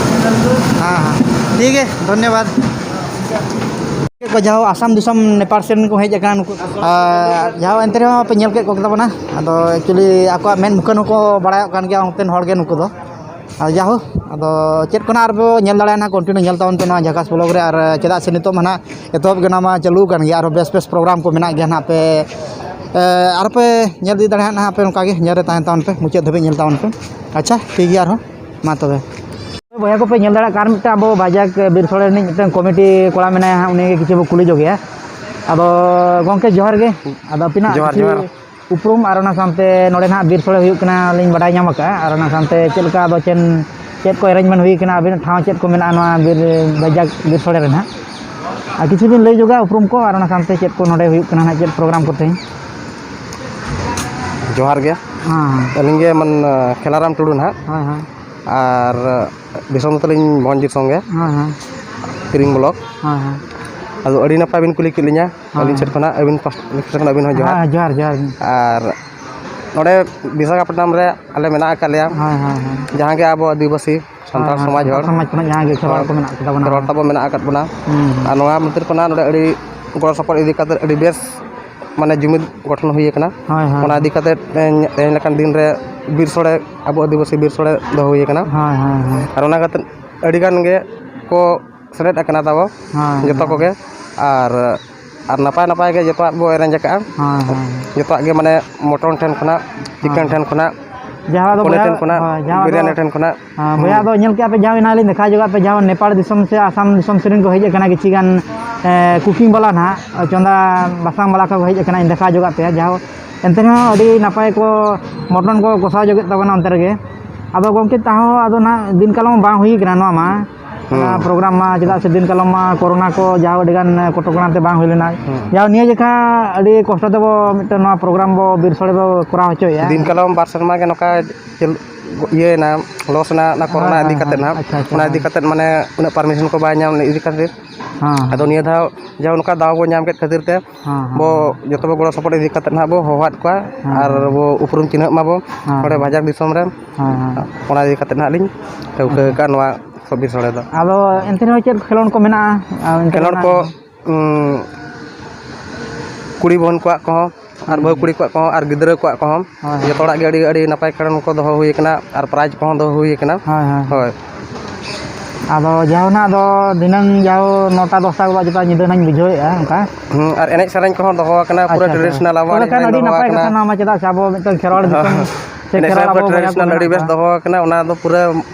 हाँ, हाँ, ठीक है, धन्यवाद। ᱠᱚ ᱡᱟᱦᱟᱸ ᱟᱥᱟᱢ ᱫᱤᱥᱚᱢ ᱱᱮᱯᱟᱞ ᱥᱮᱱ ᱠᱚ ᱦᱮᱡ ᱟᱠᱟᱱᱟ ᱱᱩᱠᱩ, ᱟᱨ ᱡᱟᱦᱟᱸ ᱮᱱᱛᱮ ᱨᱮᱦᱚᱸ ᱯᱮ ᱧᱮᱞ ᱠᱮᱫ ᱠᱚ ᱛᱟᱵᱚᱱᱟ᱾ ᱟᱫᱚ actually ᱟᱠᱚᱣᱟᱜ ᱢᱮᱫ ᱢᱩᱠᱷᱟᱹᱱ ᱦᱚᱸᱠᱚ ᱵᱟᱲᱟᱭᱚᱜ ᱠᱟᱱ ᱜᱮᱭᱟ ᱚᱱᱛᱮᱱ ᱦᱚᱲ ᱜᱮ ᱱᱩᱠᱩ ᱫᱚ᱾ ᱟᱫᱚ ᱡᱟᱦᱳ, ᱟᱫᱚ ᱪᱮᱫ ᱠᱚ ᱱᱟᱜ ᱟᱨ ᱵᱚ ᱧᱮᱞ ᱫᱟᱲᱮᱭᱟᱜᱼᱟ ᱱᱟᱜ, continue ᱧᱮᱞ ᱛᱟᱵᱚᱱ ᱯᱮ ᱱᱚᱣᱟ ᱡᱷᱟᱠᱟᱥ ᱵᱞᱚᱜ ᱨᱮ᱾ ᱟᱨ ᱪᱮᱫᱟᱜ ᱥᱮ ᱱᱤᱛᱚᱜ ᱢᱟ ᱱᱟᱜ ᱮᱛᱚᱦᱚᱵ ᱜᱮ ᱱᱚᱣᱟ ᱢᱟ ᱪᱟᱹᱞᱩ ᱟᱠᱟᱱ ᱜᱮᱭᱟ, ᱟᱨᱦᱚᱸ ᱵᱮᱥ ᱵᱮᱥ ᱯᱨᱳᱜᱨᱟᱢ ᱠᱚ ᱢᱮᱱᱟᱜ ᱜᱮᱭᱟ ᱱᱟᱜ᱾ ᱯᱮ, ᱮ, ᱟᱨᱦᱚᱸ ᱯᱮ ᱧᱮᱞ ᱤᱫᱤ ᱫᱟᱲᱮᱭᱟᱜᱼᱟ ᱱᱟᱜ, ᱟᱯᱮ ᱱᱚᱝᱠᱟ ᱜᱮ ᱧᱮᱞ ᱨᱮ ᱛᱟᱦᱮᱱ ᱛᱟᱵᱚᱱ ᱯᱮ, ᱢᱩᱪᱟᱹᱫ ᱫᱷᱟᱹᱵᱤᱡ ᱧᱮᱞ ᱛᱟᱵᱚᱱ ᱯᱮ᱾ ᱟᱪᱪᱷᱟ, ᱴᱷᱤᱠ ᱜᱮᱭᱟ, ᱟᱨᱦᱚᱸ ᱢᱟ ᱛᱚᱵᱮ᱾ ᱵᱚᱭᱦᱟ ᱠᱚᱯᱮ ᱧᱮᱞ ᱫᱟᱲᱮᱭᱟᱜ ᱠᱟᱱ, ᱟᱨ ᱢᱤᱫᱴᱟᱝ ᱟᱵᱚ ᱵᱟᱡᱟᱠ ᱵᱤᱨ ᱥᱳᱲᱮ ᱨᱤᱱᱤᱡ ᱢᱤᱫᱴᱟᱝ ᱠᱚᱢᱤᱴᱤ ᱠᱚᱲᱟ ᱢᱮᱱᱟᱭᱟ ᱦᱟᱸᱜ, ᱩᱱᱤ ᱜᱮ ᱠᱤᱪᱷᱩ ᱵᱚ ᱠᱩᱞᱤ ᱡᱚᱜᱮᱭᱟ᱾ ᱟᱫᱚ ᱜᱚᱢᱠᱮ, ᱡᱚᱦᱟᱨ ᱜᱮ᱾ ᱟᱫᱚ ᱟᱹᱯᱤᱱᱟᱜ ᱡᱚᱦᱟᱨ, ᱠᱤᱪᱷᱩ ᱡᱚᱦᱟᱨ᱾ ᱩᱯᱨᱩᱢ ᱟᱨ ᱚᱱᱟ ᱥᱟᱶᱛᱮ ᱱᱚᱰᱮ ᱱᱟᱦᱟᱜ ᱵᱤᱨ ᱥᱳᱲᱮ ᱦᱩᱭᱩᱜ ᱠᱟᱱᱟ ᱞᱤᱧ ᱵᱟᱰᱟᱭ ᱧᱟᱢ ᱟᱠᱟᱫᱼᱟ, ᱟᱨ ᱚᱱᱟ ᱥᱟᱶᱛᱮ ᱪᱮᱫ ᱞᱮᱠᱟ ᱟᱫᱚ ᱪᱮᱫ, ᱪᱮᱫ ᱠᱚ arrangement ᱦᱩᱭ ᱠᱟᱱᱟ, ᱟᱹᱵᱤᱱᱟᱜ ᱴᱷᱟᱶ ᱪᱮᱫ ᱠᱚ ᱢᱮᱱᱟᱜᱼᱟ ᱱᱚᱣᱟ ᱵᱤᱨ, ᱵᱟᱡᱟᱠ ᱵᱤᱨ ᱥᱳᱲᱮ ᱨᱮ ᱱᱟᱦᱟᱜ? ᱟᱨ ᱠᱤᱪᱷᱩ ᱵᱤᱱ ᱞᱟᱹᱭ ᱧᱚᱜᱟ ᱩᱯᱨᱩᱢ ᱠᱚ, ᱟᱨ ᱚᱱᱟ ᱥᱟᱶᱛᱮ ᱪᱮᱫ ᱠᱚ ᱱᱚᱰᱮ ᱦᱩᱭᱩᱜ ᱠᱟᱱᱟ ᱱᱟᱦᱟᱜ, ᱪᱮᱫ ᱯᱨᱳᱜᱨᱟᱢ ᱠᱚ ᱛᱮᱦᱮᱧ? ᱡᱚᱦᱟᱨ ᱜᱮ᱾ ᱦᱮᱸ᱾ ᱟᱹᱞᱤᱧ ᱜᱮ ᱢᱟᱱ, ᱠᱷᱮᱞᱟᱨᱟᱢ ᱴᱩᱰᱩ ᱱᱟᱦᱟᱜ᱾ ᱦᱳᱭ, ᱦᱳᱭ᱾ ᱟᱨ ᱫᱤᱥᱚᱢ ᱫᱚ ᱛᱟᱹᱞᱤᱧ ᱢᱚᱦᱚᱱᱡᱤᱛ ᱥᱚᱝᱜᱮ, ᱦᱳᱭ, ᱦᱳᱭ᱾ ᱠᱤᱨᱤᱝ ᱵᱞᱚᱠ᱾ ᱦᱳᱭ, ᱦᱳᱭ᱾ ᱟᱫᱚ ᱟᱹᱰᱤ ᱱᱟᱯᱟᱭ ᱵᱤᱱ ᱠᱩᱞᱤ ᱠᱮᱫ ᱞᱤᱧᱟ᱾ ᱦᱳᱭ᱾ ᱟᱹᱞᱤᱧ ᱥᱮᱫ ᱠᱷᱚᱱᱟᱜ, ᱟᱹᱵᱤᱱ ᱯᱟᱥ-, ᱥᱮᱫ ᱠᱷᱚᱱᱟᱜ ᱟᱹᱵᱤᱱ ᱦᱚᱸ ᱡᱚᱦᱟᱨ᱾ ᱦᱳᱭ, ᱡᱚᱦᱟᱨ, ᱡᱚᱦᱟᱨ᱾ ᱟᱨ ᱱᱚᱰᱮ ᱵᱤᱥᱟᱠᱷᱟᱯᱟᱴᱱᱟᱢ ᱨᱮ ᱟᱞᱮ ᱢᱮᱱᱟᱜ ᱟᱠᱟᱫ ᱞᱮᱭᱟ᱾ ᱦᱳᱭ, ᱦᱳᱭ, ᱦᱳᱭ᱾ ᱡᱟᱦᱟᱸ ᱜᱮ ᱟᱵᱚ ᱟᱹᱫᱤᱵᱟᱹᱥᱤ ᱥᱟᱱᱛᱟᱲ ᱦᱳᱭ, ᱦᱳᱭ᱾ ᱥᱚᱢᱟᱡᱽ ᱥᱟᱱᱛᱟᱲ ᱦᱚᱲ, ᱥᱚᱢᱟᱡᱽ ᱠᱷᱚᱱᱟᱜ ᱡᱟᱦᱟᱸ ᱜᱮ ᱠᱷᱮᱨᱣᱟᱲ ᱦᱳᱭ, ᱠᱚ ᱢᱮᱱᱟᱜ ᱠᱚᱛᱟ ᱵᱚᱱᱟ᱾ ᱠᱷᱮᱨᱣᱟᱲ ᱛᱟᱵᱚ ᱢᱮᱱᱟᱜ ᱟᱠᱟᱫ ᱵᱚᱱᱟ᱾ ᱦᱩᱸ, ᱦᱩᱸ᱾ ᱟᱨ ᱱᱚᱣᱟ ᱢᱚᱱᱫᱤᱨ ᱠᱷᱚᱱᱟᱜ ᱱᱚᱰᱮ ᱟᱹᱰᱤ ᱜᱚᱲᱚ ᱥᱚᱯᱚᱦᱚᱫ ᱤᱫᱤ ᱠᱟᱛᱮᱫ ᱟᱹᱰᱤ ᱵᱮᱥ ᱢᱟᱱᱮ ᱡᱩᱢᱤᱫ ᱜᱚᱴᱷᱚᱱ ᱦᱩᱭ ᱟᱠᱟᱱᱟ᱾ ᱦᱳᱭ, ᱦᱳᱭ᱾ ᱚᱱᱟ ᱤᱫᱤ ᱠᱟᱛᱮᱫ ᱛᱮᱦᱮᱧ, ᱛᱮᱦᱮᱧ ᱞᱮᱠᱟᱱ ᱫᱤᱱ ᱨᱮ ᱵᱤᱨ ᱥᱳᱲᱮ, ᱟᱵᱚ ᱟᱹᱫᱤᱵᱟᱹᱥᱤ ᱵᱤᱨ ᱥᱳᱲᱮ ᱫᱚᱦᱚ ᱦᱩᱭ ᱟᱠᱟᱱᱟ᱾ ᱦᱳᱭ, ᱦᱳᱭ, ᱦᱳᱭ᱾ ᱟᱨ ᱚᱱᱟ ᱠᱟᱛᱮᱫ ᱟᱹᱰᱤ ᱜᱟᱱ ᱜᱮ ᱠᱚ ᱥᱮᱞᱮᱫ ᱟᱠᱟᱱᱟ ᱛᱟᱵᱚ, ᱦᱳᱭ, ᱡᱚᱛᱚ ᱦᱳᱭ᱾ ᱠᱚᱜᱮ᱾ ᱟᱨ, ᱟᱨ ᱱᱟᱯᱟᱭ ᱱᱟᱯᱟᱭ ᱜᱮ ᱡᱚᱛᱚᱣᱟᱜ ᱵᱚ arrange ᱟᱠᱟᱫᱼᱟ᱾ ᱦᱳᱭ, ᱦᱳᱭ᱾ ᱡᱚᱛᱚᱣᱟᱜ ᱜᱮ ᱢᱟᱱᱮ mutton ᱴᱷᱮᱱ ᱠᱷᱚᱱᱟᱜ, chicken ᱦᱳᱭ᱾ ᱴᱷᱮᱱ ᱠᱷᱚᱱᱟᱜ, ᱡᱟᱦᱟᱸ ᱫᱚ ᱯᱚᱱᱤᱨ ᱵᱚᱭᱦᱟ, ᱴᱷᱮᱱ ᱠᱷᱚᱱᱟᱜ, ᱦᱳᱭ, ᱡᱟᱦᱟᱸ ᱫᱚ, ᱵᱤᱨᱭᱟᱱᱤ ᱴᱷᱮᱱ ᱠᱷᱚᱱᱟᱜ᱾ ᱦᱮᱸ, ᱵᱚᱭᱦᱟ ᱦᱩᱸ᱾ ᱫᱚ ᱧᱮᱞ ᱠᱮᱜᱼᱟ ᱯᱮ, ᱡᱟᱦᱟᱸ ᱮᱱᱟᱝ ᱞᱤᱧ ᱫᱮᱠᱷᱟᱣ ᱡᱚᱜᱟᱜ ᱯᱮ, ᱡᱟᱦᱟᱸ ᱱᱮᱯᱟᱲ ᱫᱤᱥᱚᱢ ᱥᱮ ᱟᱥᱟᱢ ᱫᱤᱥᱚᱢ ᱥᱮᱫ ᱨᱮᱱ ᱠᱚ ᱦᱮᱡ ᱟᱠᱟᱱᱟ ᱠᱤᱪᱷᱤ ᱜᱟᱱ, ᱮ, cooking ᱵᱟᱞᱟ ᱱᱟᱦᱟᱜ, ᱪᱚᱸᱫᱟ ᱵᱟᱥᱟᱝ ᱵᱟᱞᱟ ᱠᱚ ᱦᱮᱡ ᱟᱠᱟᱱᱟ, ᱫᱮᱠᱷᱟᱣ ᱡᱚᱜᱟᱜ ᱯᱮ᱾ ᱡᱟᱦᱟᱸ ᱮᱱᱛᱮ ᱨᱮᱦᱚᱸ ᱟᱹᱰᱤ ᱱᱟᱯᱟᱭ ᱠᱚ mutton ᱠᱚ ᱠᱚᱥᱟᱣ ᱡᱚᱜᱮᱫ ᱛᱟᱵᱚᱱᱟ ᱚᱱᱛᱮ ᱨᱮᱜᱮ᱾ ᱟᱫᱚ ᱜᱚᱢᱠᱮ, ᱛᱟᱦᱚᱸ ᱟᱫᱚ ᱱᱟᱦᱟᱜ ᱫᱤᱱ ᱠᱟᱞᱚᱢ ᱵᱟᱝ ᱦᱩᱭ ᱠᱟᱱᱟ ᱱᱚᱣᱟ ᱢᱟ, ᱦᱩᱸ᱾ ᱚᱱᱟ program ᱢᱟ, ᱪᱮᱫᱟᱜ ᱥᱮ ᱫᱤᱱ ᱠᱟᱞᱚᱢ ᱢᱟ ᱠᱳᱨᱳᱱᱟ ᱠᱚ ᱡᱟᱦᱟᱸ ᱟᱹᱰᱤ ᱜᱟᱱ ᱠᱚᱴᱚᱠᱚᱱᱟ ᱛᱮ ᱵᱟᱝ ᱦᱩᱭ ᱞᱮᱱᱟ᱾ ᱦᱩᱸ᱾ ᱡᱟᱦᱟᱸ ᱱᱤᱭᱟᱹ ᱡᱮᱠᱷᱟ ᱟᱹᱰᱤ ᱠᱚᱥᱴᱚ ᱛᱮᱵᱚ ᱢᱤᱫᱴᱮᱱ ᱱᱚᱣᱟ program ᱵᱚ ᱵᱤᱨ ᱥᱳᱲᱮ ᱵᱚ ᱠᱚᱨᱟᱣ ᱦᱚᱪᱚᱭᱮᱫᱼᱟ᱾ ᱫᱤᱱ ᱠᱟᱞᱚᱢ ᱵᱟᱨ ᱥᱮᱨᱢᱟ ᱜᱮ ᱱᱚᱝᱠᱟ ᱪᱮᱫ ᱤᱭᱟᱹᱭᱮᱱᱟ, loss ᱮᱱᱟ, ᱚᱱᱟ ᱠᱳᱨᱳᱱᱟ ᱦᱳᱭ, ᱤᱫᱤ ᱦᱳᱭ, ᱠᱟᱛᱮᱫ ᱦᱳᱭ᱾ ᱱᱟᱦᱟᱜ᱾ ᱟᱪᱪᱷᱟ, ᱟᱪᱪᱷᱟ, ᱚᱱᱟ ᱤᱫᱤ ᱦᱳᱭ᱾ ᱠᱟᱛᱮᱫ ᱢᱟᱱᱮ ᱩᱱᱟᱹᱜ permission ᱠᱚ ᱵᱟᱭ ᱧᱟᱢ ᱤᱫᱤ ᱠᱷᱟᱹᱛᱤᱨ ᱦᱮᱸ᱾ ᱟᱫᱚ ᱱᱤᱭᱟᱹ ᱫᱷᱟᱣ ᱡᱟᱦᱟᱸ ᱱᱚᱝᱠᱟ ᱫᱟᱣ ᱵᱚ ᱧᱟᱢ ᱠᱮᱫ ᱠᱷᱟᱹᱛᱤᱨ ᱛᱮ, ᱦᱮᱸ, ᱦᱮᱸ᱾ ᱵᱚ ᱡᱚᱛᱚ ᱵᱚ ᱜᱚᱲᱚ ᱥᱚᱯᱚᱦᱚᱫ ᱤᱫᱤ ᱠᱟᱛᱮᱫ ᱱᱟᱦᱟᱜ ᱵᱚ ᱦᱚᱦᱚᱣᱟᱫ ᱠᱚᱣᱟ᱾ ᱦᱮᱸ, ᱟᱨ ᱦᱮᱸ᱾ ᱵᱚ ᱩᱯᱨᱩᱢ ᱪᱤᱱᱦᱟᱹᱜ ᱢᱟᱵᱚ ᱦᱮᱸ, ᱱᱚᱰᱮ ᱦᱮᱸ᱾ ᱵᱷᱟᱡᱟᱠ ᱫᱤᱥᱚᱢ ᱨᱮ᱾ ᱦᱮᱸ, ᱦᱮᱸ᱾ ᱚᱱᱟ ᱤᱫᱤ ᱠᱟᱛᱮᱫ ᱱᱟᱦᱟᱜ ᱞᱤᱧ ᱴᱷᱟᱹᱣᱠᱟᱹ ᱟᱪᱪᱷᱟ᱾ ᱟᱠᱟᱫᱼᱟ ᱱᱚᱣᱟ ᱥᱚᱵᱤᱨ ᱥᱚᱲᱮ ᱫᱚ᱾ ᱟᱫᱚ ᱮᱱᱛᱮ ᱨᱮᱦᱚᱸ ᱪᱮᱫ ᱠᱷᱮᱞᱳᱸᱰ ᱠᱚ ᱢᱮᱱᱟᱜᱼᱟ? ᱟᱨ ᱮᱱᱛᱮ ᱠᱷᱮᱞᱳᱸᱰ ᱨᱮᱱᱟᱜ ᱠᱚ, ᱩᱸ, ᱠᱩᱲᱤ ᱦᱚᱯᱚᱱ ᱠᱚᱣᱟᱜ ᱠᱚᱦᱚᱸ ᱟᱨ ᱦᱩᱸ᱾ ᱵᱟᱹᱦᱩ ᱠᱩᱲᱤ ᱠᱚᱣᱟᱜ ᱠᱚᱦᱚᱸ ᱟᱨ ᱜᱤᱫᱽᱨᱟᱹ ᱠᱚᱣᱟᱜ ᱠᱚᱦᱚᱸ ᱦᱳᱭ, ᱦᱳᱭ᱾ ᱡᱚᱛᱚ ᱦᱚᱲᱟᱜ ᱜᱮ ᱟᱹᱰᱤ, ᱟᱹᱰᱤ ᱱᱟᱯᱟᱭ ᱠᱷᱮᱞᱳᱸᱰ ᱠᱚ ᱫᱚᱦᱚ ᱦᱩᱭ ᱟᱠᱟᱱᱟ ᱟᱨ prize ᱠᱚᱦᱚᱸ ᱫᱚᱦᱚ ᱦᱩᱭ ᱟᱠᱟᱱᱟ᱾ ᱦᱳᱭ, ᱦᱳᱭ᱾ ᱦᱳᱭ᱾ ᱟᱫᱚ ᱡᱟᱣ ᱱᱟᱜ ᱫᱚ ᱫᱷᱤᱱᱟᱹᱝ ᱡᱟᱣ ᱱᱚᱴᱟ ᱫᱚᱥᱴᱟ ᱠᱚᱫᱚ ᱪᱮᱛᱟ ᱧᱤᱫᱟᱹ ᱱᱟᱜ ᱤᱧ ᱵᱩᱡᱷᱟᱹᱣᱮᱫᱼᱟ ᱚᱱᱠᱟ᱾ ᱦᱩᱸ, ᱟᱨ ᱮᱱᱮᱡ ᱥᱮᱨᱮᱧ ᱠᱚᱦᱚᱸ ᱫᱚᱦᱚ ᱟᱠᱟᱱᱟ, ᱯᱩᱨᱟᱹ ᱟᱪᱪᱷᱟ, ᱟᱪᱪᱷᱟ᱾ traditional ᱟᱵᱚᱣᱟᱜ ᱛᱚᱵᱮ ᱮᱱᱮᱡ ᱠᱷᱟᱱ ᱥᱮᱨᱮᱧ ᱟᱹᱰᱤ ᱫᱚᱦᱚ ᱱᱟᱯᱟᱭ ᱟᱠᱟᱱᱟ᱾ ᱠᱟᱛᱷᱟ ᱱᱚᱣᱟ ᱢᱟ, ᱪᱮᱫᱟᱜ ᱥᱮ ᱟᱵᱚ ᱢᱤᱫᱴᱟᱝ ᱠᱷᱮᱨᱣᱟᱲ ᱦᱳᱭ᱾ ᱫᱤᱥᱚᱢ ᱥᱮ ᱮᱱᱮᱡ ᱠᱷᱮᱨᱣᱟᱲ ᱥᱮᱨᱮᱧ ᱠᱚ ᱟᱵᱚ ᱵᱚᱭᱦᱟ ᱠᱚ traditional ᱢᱮᱱᱟᱜ ᱟᱹᱰᱤ ᱵᱮᱥ ᱠᱚᱣᱟ᱾ ᱫᱚᱦᱚ ᱟᱠᱟᱱᱟ, ᱚᱱᱟ ᱫᱚ ᱯᱩᱨᱟᱹ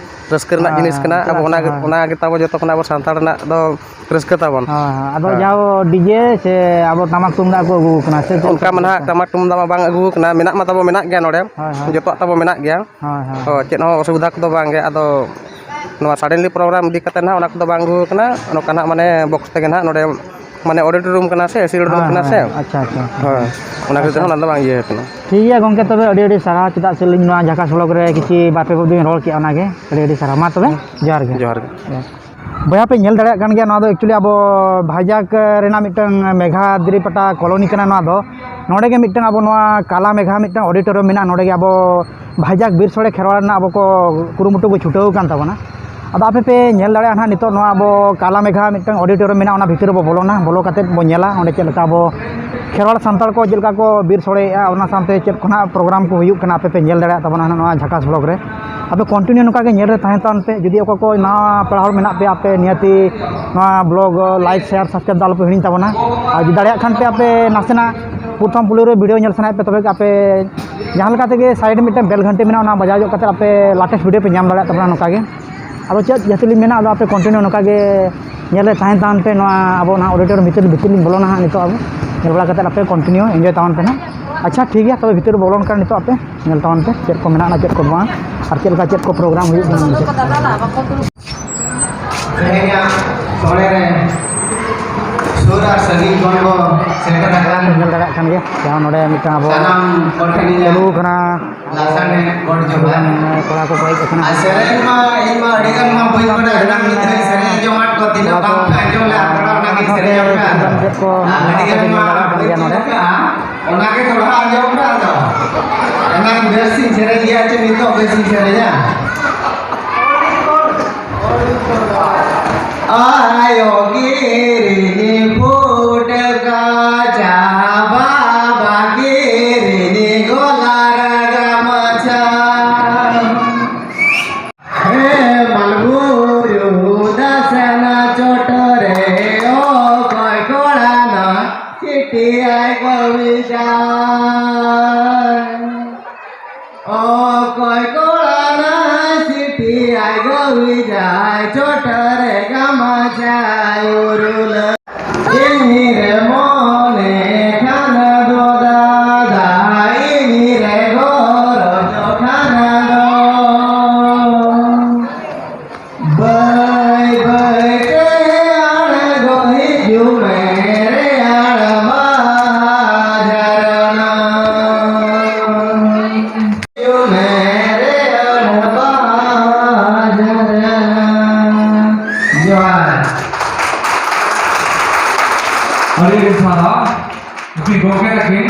ᱨᱟᱹᱥᱠᱟᱹ ᱨᱮᱱᱟᱜ ᱦᱳᱭ, ᱡᱤᱱᱤᱥ ᱦᱳᱭ, ᱠᱟᱱᱟ᱾ ᱟᱵᱚ ᱪᱮᱫᱟᱜ ᱚᱱᱟ ᱥᱮ, ᱜᱮ, ᱦᱳᱭ᱾ ᱚᱱᱟ ᱜᱮ ᱛᱟᱵᱚ ᱡᱚᱛᱚ ᱠᱷᱚᱱᱟᱜ ᱟᱵᱚ ᱥᱟᱱᱛᱟᱲ ᱨᱮᱱᱟᱜ ᱫᱚ ᱨᱟᱹᱥᱠᱟᱹ ᱛᱟᱵᱚᱱ᱾ ᱦᱳᱭ, ᱦᱳᱭ᱾ ᱟᱫᱚ ᱦᱳᱭ᱾ ᱡᱟᱦᱳ DJ ᱥᱮ ᱟᱵᱚ ᱴᱟᱢᱟᱠ ᱛᱩᱢᱫᱟᱜ ᱠᱚ ᱟᱹᱜᱩ ᱟᱠᱟᱱᱟ ᱥᱮ ᱪᱮᱫ ᱚᱱᱠᱟ ᱞᱮᱠᱟ ᱢᱟ ᱱᱟᱦᱟᱜ ᱵᱮᱵᱚᱥᱛᱷᱟ? ᱴᱟᱢᱟᱠ ᱛᱩᱢᱫᱟᱜ ᱢᱟ ᱵᱟᱝ ᱟᱹᱜᱩ ᱟᱠᱟᱱᱟ, ᱢᱮᱱᱟᱜ ᱢᱟ ᱛᱟᱵᱚ ᱢᱮᱱᱟᱜ ᱜᱮᱭᱟ ᱱᱚᱰᱮ, ᱦᱳᱭ, ᱦᱳᱭ᱾ ᱡᱚᱛᱚᱣᱟᱜ ᱛᱟᱵᱚ ᱢᱮᱱᱟᱜ ᱜᱮᱭᱟ᱾ ᱦᱳᱭ, ᱦᱳᱭ, ᱦᱳᱭ, ᱦᱳᱭ᱾ ᱪᱮᱫ ᱦᱚᱸ ᱚᱥᱩᱵᱤᱫᱷᱟ ᱠᱚᱫᱚ ᱵᱟᱝ ᱜᱮ᱾ ᱟᱫᱚ ᱱᱚᱣᱟ suddenly program ᱤᱫᱤ ᱠᱟᱛᱮ ᱱᱟᱦᱟᱜ ᱚᱱᱟ ᱠᱚᱫᱚ ᱵᱟᱝ ᱟᱹᱜᱩ ᱟᱠᱟᱱᱟ, ᱱᱚᱝᱠᱟ ᱱᱟᱦᱟᱜ ᱢᱟᱱᱮ box ᱛᱮᱜᱮ ᱱᱟᱦᱟᱜ ᱱᱚᱰᱮ ᱢᱟᱱᱮ auditorium ᱠᱟᱱᱟ ᱥᱮ, ᱮᱥᱤ auditorium ᱦᱳᱭ, ᱠᱟᱱᱟ ᱦᱳᱭ, ᱥᱮ᱾ ᱦᱳᱭ᱾ ᱟᱪᱪᱷᱟ, ᱟᱪᱪᱷᱟ, ᱟᱪᱪᱷᱟ᱾ ᱦᱳᱭ, ᱚᱱᱟ ᱠᱷᱟᱹᱛᱤᱨ ᱛᱮ ᱟᱪᱪᱷᱟ᱾ ᱦᱚᱸ ᱚᱱᱟ ᱫᱚ ᱵᱟᱝ ᱤᱭᱟᱹ ᱟᱠᱟᱱᱟ᱾ ᱴᱷᱤᱠ ᱜᱮᱭᱟ ᱜᱚᱢᱠᱮ, ᱛᱚᱵᱮ ᱟᱹᱰᱤ ᱟᱹᱰᱤ ᱥᱟᱨᱦᱟᱣ, ᱪᱮᱫᱟᱜ ᱥᱮ ᱟᱹᱞᱤᱧ ᱱᱚᱣᱟ ᱡᱷᱟᱠᱟᱥ vlog ᱨᱮ ᱠᱤᱪᱷᱩ ᱵᱟᱨ ᱯᱮ ᱵᱚ ᱫᱤᱱ ᱨᱚᱲ ᱠᱮᱜᱼᱟ, ᱚᱱᱟᱜᱮ ᱟᱹᱰᱤ ᱟᱹᱰᱤ ᱥᱟᱨᱦᱟᱣ᱾ ᱢᱟ ᱛᱚᱵᱮ, ᱦᱮᱸ᱾ ᱡᱚᱦᱟᱨ ᱜᱮ᱾ ᱡᱚᱦᱟᱨ ᱜᱮ᱾ ᱡᱚᱦᱟᱨ᱾ ᱵᱚᱭᱦᱟ ᱯᱮ ᱧᱮᱞ ᱫᱟᱲᱮᱭᱟᱜ ᱠᱟᱱ ᱜᱮᱭᱟ, ᱱᱚᱣᱟ ᱫᱚ actually ᱟᱵᱚ ᱵᱷᱟᱡᱟᱠ ᱨᱮᱱᱟᱜ ᱢᱤᱫᱴᱟᱝ ᱢᱮᱜᱷᱟᱫᱨᱤ ᱯᱟᱴᱟ colony ᱠᱟᱱᱟ ᱱᱚᱣᱟ ᱫᱚ᱾ ᱱᱚᱰᱮ ᱜᱮ ᱢᱤᱫᱴᱟᱝ ᱟᱵᱚ ᱱᱚᱣᱟ ᱠᱟᱞᱟ ᱢᱮᱜᱷᱟ ᱢᱤᱫᱴᱟᱝ auditorium ᱢᱮᱱᱟᱜᱼᱟ, ᱱᱚᱰᱮ ᱜᱮ ᱟᱵᱚ ᱵᱷᱟᱡᱟᱠ ᱵᱤᱨ ᱥᱳᱲᱮ ᱠᱷᱮᱨᱣᱟᱲ ᱨᱮᱱᱟᱜ ᱟᱵᱚ ᱠᱚ ᱠᱩᱨᱩᱢᱩᱴᱩ ᱠᱚ ᱪᱷᱩᱴᱟᱹᱣ ᱟᱠᱟᱱ ᱛᱟᱵᱚᱱᱟ᱾ ᱟᱫᱚ ᱟᱯᱮ ᱯᱮ ᱧᱮᱞ ᱫᱟᱲᱮᱭᱟᱜᱼᱟ ᱱᱟᱦᱟᱜ, ᱱᱤᱛᱚᱜ ᱱᱚᱣᱟ ᱟᱵᱚ ᱠᱟᱞᱟ ᱢᱮᱜᱷᱟ ᱢᱤᱫᱴᱟᱝ auditorium ᱢᱮᱱᱟᱜᱼᱟ, ᱚᱱᱟ ᱵᱷᱤᱛᱤᱨ ᱨᱮᱵᱚ ᱵᱚᱞᱚᱱᱟ, ᱵᱚᱞᱚ ᱠᱟᱛᱮᱫ ᱵᱚ ᱧᱮᱞᱟ ᱚᱸᱰᱮ ᱪᱮᱫ ᱞᱮᱠᱟ ᱟᱵᱚ ᱠᱷᱮᱨᱣᱟᱲ ᱥᱟᱱᱛᱟᱲ ᱠᱚ ᱪᱮᱫ ᱞᱮᱠᱟ ᱠᱚ ᱵᱤᱨ ᱥᱳᱲᱮᱭᱮᱫᱼᱟ, ᱚᱱᱟ ᱥᱟᱶᱛᱮ ᱪᱮᱫ ᱠᱚ ᱱᱟᱦᱟᱜ program ᱠᱚ ᱦᱩᱭᱩᱜ ᱠᱟᱱᱟ, ᱟᱯᱮ ᱯᱮ ᱧᱮᱞ ᱫᱟᱲᱮᱭᱟᱜ ᱛᱟᱵᱚᱱᱟ ᱱᱚᱣᱟ ᱡᱷᱟᱠᱟᱥ vlog ᱨᱮ᱾ ᱟᱯᱮ continue ᱱᱚᱝᱠᱟ ᱜᱮ ᱧᱮᱞ ᱨᱮ ᱛᱟᱦᱮᱸ ᱛᱟᱵᱚᱱ ᱯᱮ᱾ ᱡᱩᱫᱤ ᱚᱠᱚᱭ ᱠᱚ ᱱᱟᱣᱟ ᱯᱮᱲᱟ ᱦᱚᱲ ᱢᱮᱱᱟᱜ ᱯᱮᱭᱟ, ᱟᱯᱮ ᱱᱤᱦᱟᱹᱛᱤ ᱱᱚᱣᱟ vlog like, share, subscribe ᱫᱚ ᱟᱞᱚ ᱯᱮ ᱦᱤᱲᱤᱧ ᱛᱟᱵᱚᱱᱟ᱾ ᱟᱨ ᱡᱩᱫᱤ ᱫᱟᱲᱮᱭᱟᱜ ᱠᱷᱟᱱ ᱯᱮ ᱟᱯᱮ ᱱᱟᱥᱮᱱᱟᱜ ᱯᱨᱚᱛᱷᱚᱢ ᱯᱩᱭᱞᱩ ᱨᱮ video ᱧᱮᱞ ᱥᱟᱱᱟᱭᱮᱫ ᱯᱮ, ᱛᱚᱵᱮ ᱟᱯᱮ ᱡᱟᱦᱟᱸ ᱞᱮᱠᱟ ᱛᱮᱜᱮ side ᱨᱮ ᱢᱤᱫᱴᱮᱱ bell ᱜᱷᱟᱱᱴᱤ ᱢᱮᱱᱟᱜᱼᱟ, ᱚᱱᱟ ᱵᱟᱡᱟᱣ ᱧᱚᱜ ᱠᱟᱛᱮ ᱟᱯᱮ latest video ᱯᱮ ᱧᱟᱢ ᱫᱟᱲᱮᱭᱟᱜ ᱛᱟᱵᱚᱱᱟ ᱱᱚᱝᱠᱟ ᱜᱮ᱾ ᱟᱫᱚ ᱪᱮᱫ ᱡᱟᱹᱥᱛᱤ ᱞᱤᱧ ᱢᱮᱱᱟ, ᱟᱫᱚ ᱟᱯᱮ continue ᱱᱚᱝᱠᱟ ᱜᱮ ᱧᱮᱞ ᱨᱮ ᱛᱟᱦᱮᱱ ᱛᱟᱵᱚᱱ ᱯᱮ᱾ ᱱᱚᱣᱟ ᱟᱵᱚ ᱱᱚᱣᱟ auditorium ᱵᱷᱤᱛᱤᱨ, ᱵᱷᱤᱛᱤᱨ ᱞᱤᱧ ᱵᱚᱞᱚᱱᱟ ᱦᱟᱸᱜ ᱱᱤᱛᱚᱜ, ᱟᱵᱚ ᱧᱮᱞ ᱵᱟᱲᱟ ᱠᱟᱛᱮ ᱟᱯᱮ continue enjoy ᱛᱟᱵᱚᱱ ᱯᱮ ᱱᱟᱦᱟᱜ᱾ ᱟᱪᱪᱷᱟ, ᱴᱷᱤᱠ ᱜᱮᱭᱟ, ᱛᱚᱵᱮ ᱵᱷᱤᱛᱤᱨ ᱨᱮ ᱵᱚᱞᱚᱱ ᱠᱟᱱᱟ ᱱᱤᱛᱚᱜ, ᱟᱯᱮ ᱧᱮᱞ ᱛᱟᱵᱚᱱ ᱯᱮ ᱪᱮᱫ ᱠᱚ ᱢᱮᱱᱟᱜᱼᱟ, ᱪᱮᱫ ᱠᱚ ᱵᱟᱝ, ᱟᱨ ᱪᱮᱫ ᱞᱮᱠᱟ ᱪᱮᱫ ᱠᱚ program ᱦᱩᱭᱩᱜ ᱠᱟᱱᱟ ᱢᱮᱱᱛᱮ᱾ ᱛᱮᱦᱮᱧᱟᱜ ᱥᱚᱲᱮ ᱨᱮ ᱥᱩᱨ ᱟᱨ ᱥᱟᱺᱜᱤᱧ ᱠᱷᱚᱱ ᱠᱚ ᱥᱮᱴᱮᱨ ᱟᱠᱟᱱ ᱧᱮᱞ ᱫᱟᱲᱮᱭᱟᱜ ᱠᱟᱱ ᱜᱮᱭᱟ, ᱡᱟᱦᱟᱸ ᱱᱚᱰᱮ ᱢᱤᱫᱴᱟᱝ ᱟᱵᱚ ᱥᱟᱱᱟᱢ ᱠᱚ ᱴᱷᱮᱱ ᱤᱧᱟᱹᱜ ᱪᱟᱹᱞᱩ ᱟᱠᱟᱱᱟ᱾ ᱞᱟᱥᱟᱲᱦᱮᱫ ᱜᱚᱰ ᱡᱚᱦᱟᱨ᱾ ᱠᱚᱲᱟ ᱠᱚ ᱦᱮᱡ ᱟᱠᱟᱱᱟ᱾ ᱟᱨ ᱥᱮᱨᱮᱧ ᱢᱟ ᱤᱧ ᱢᱟ ᱟᱹᱰᱤ ᱜᱟᱱ ᱢᱟ ᱵᱟᱹᱧ ᱵᱟᱰᱟᱭ, ᱮᱱᱟᱝ ᱢᱤᱫ ᱫᱷᱟᱣ ᱥᱮᱨᱮᱧ ᱟᱸᱡᱚᱢᱟᱫ ᱠᱚ, ᱛᱤᱱᱟᱹᱜ ᱵᱟᱝ ᱯᱮ ᱟᱸᱡᱚᱢ ᱞᱮᱫᱼᱟ, ᱛᱷᱚᱲᱟ ᱚᱱᱟ ᱜᱮ ᱥᱮᱨᱮᱧ ᱟᱯᱮ ᱟᱫᱚ᱾ ᱪᱮᱫ ᱠᱚ ᱟᱹᱰᱤ ᱜᱟᱱ ᱢᱟ ᱵᱟᱹᱧ ᱪᱮᱫ ᱟᱠᱟᱫᱼᱟ, ᱚᱱᱟ ᱜᱮ ᱛᱷᱚᱲᱟ ᱟᱸᱡᱚᱢ ᱯᱮ ᱟᱫᱚ᱾ ᱮᱱᱟᱝ ᱵᱮᱥ ᱤᱧ ᱥᱮᱨᱮᱧ ᱜᱮᱭᱟ ᱪᱮ ᱱᱤᱛᱚᱜ ᱵᱮᱥ ᱤᱧ ᱥᱮᱨᱮᱧᱟ? ᱟᱭᱳ ᱠᱤᱨᱤᱧ ᱯᱷᱩᱴᱠᱟ ᱪᱟ, ᱵᱟᱵᱟ ᱠᱤᱨᱤᱧ ᱜᱚᱞᱟᱨ ᱜᱟᱢᱪᱷᱟ᱾ ᱦᱮ ᱢᱟᱞᱵᱩᱨᱩ ᱫᱟᱥᱱᱟ ᱪᱚᱴᱨᱮ ᱚᱠᱚᱭ ᱠᱚᱲᱟ ᱱᱟ ᱪᱤᱴᱷᱤ ᱟᱭ ᱜᱚᱵᱤᱡᱟ᱾ ᱚᱠᱚᱭ ᱠᱚᱲᱟ ᱱᱟᱭ ᱥᱤᱴᱤ ᱟᱭ ᱜᱚᱵᱤᱡᱟᱭ, ᱪᱚᱴᱨᱮ ᱜᱟᱢᱟᱪᱟᱭ ᱩᱨᱩᱞᱟᱹ᱾ ᱤᱧ ᱨᱮ ᱢᱚᱱᱮ ᱠᱷᱟᱱ ᱫᱚ ᱫᱟᱫᱟ, ᱤᱧ ᱨᱮ ᱜᱚᱨᱚᱡᱽ ᱠᱷᱟᱱ ᱫᱚ᱾ ᱵᱟᱹᱭ ᱵᱟᱹᱭ ᱛᱮ ᱟᱬᱜᱚ ᱦᱤᱡᱩᱜ ᱢᱮ ᱨᱮᱭᱟᱲ ᱢᱟ ᱡᱷᱟᱨᱱᱟ᱾ ᱦᱤᱡᱩᱜ ᱢᱮ ᱨᱮᱭᱟᱲ ᱢᱟ ᱡᱷᱟᱨᱱᱟ᱾ ᱡᱚᱦᱟᱨ᱾ ᱟᱹᱰᱤ ᱟᱹᱰᱤ ᱥᱟᱨᱦᱟᱣ ᱱᱩᱠᱤᱱ ᱜᱚᱢᱠᱮ ᱛᱟᱹᱠᱤᱱ᱾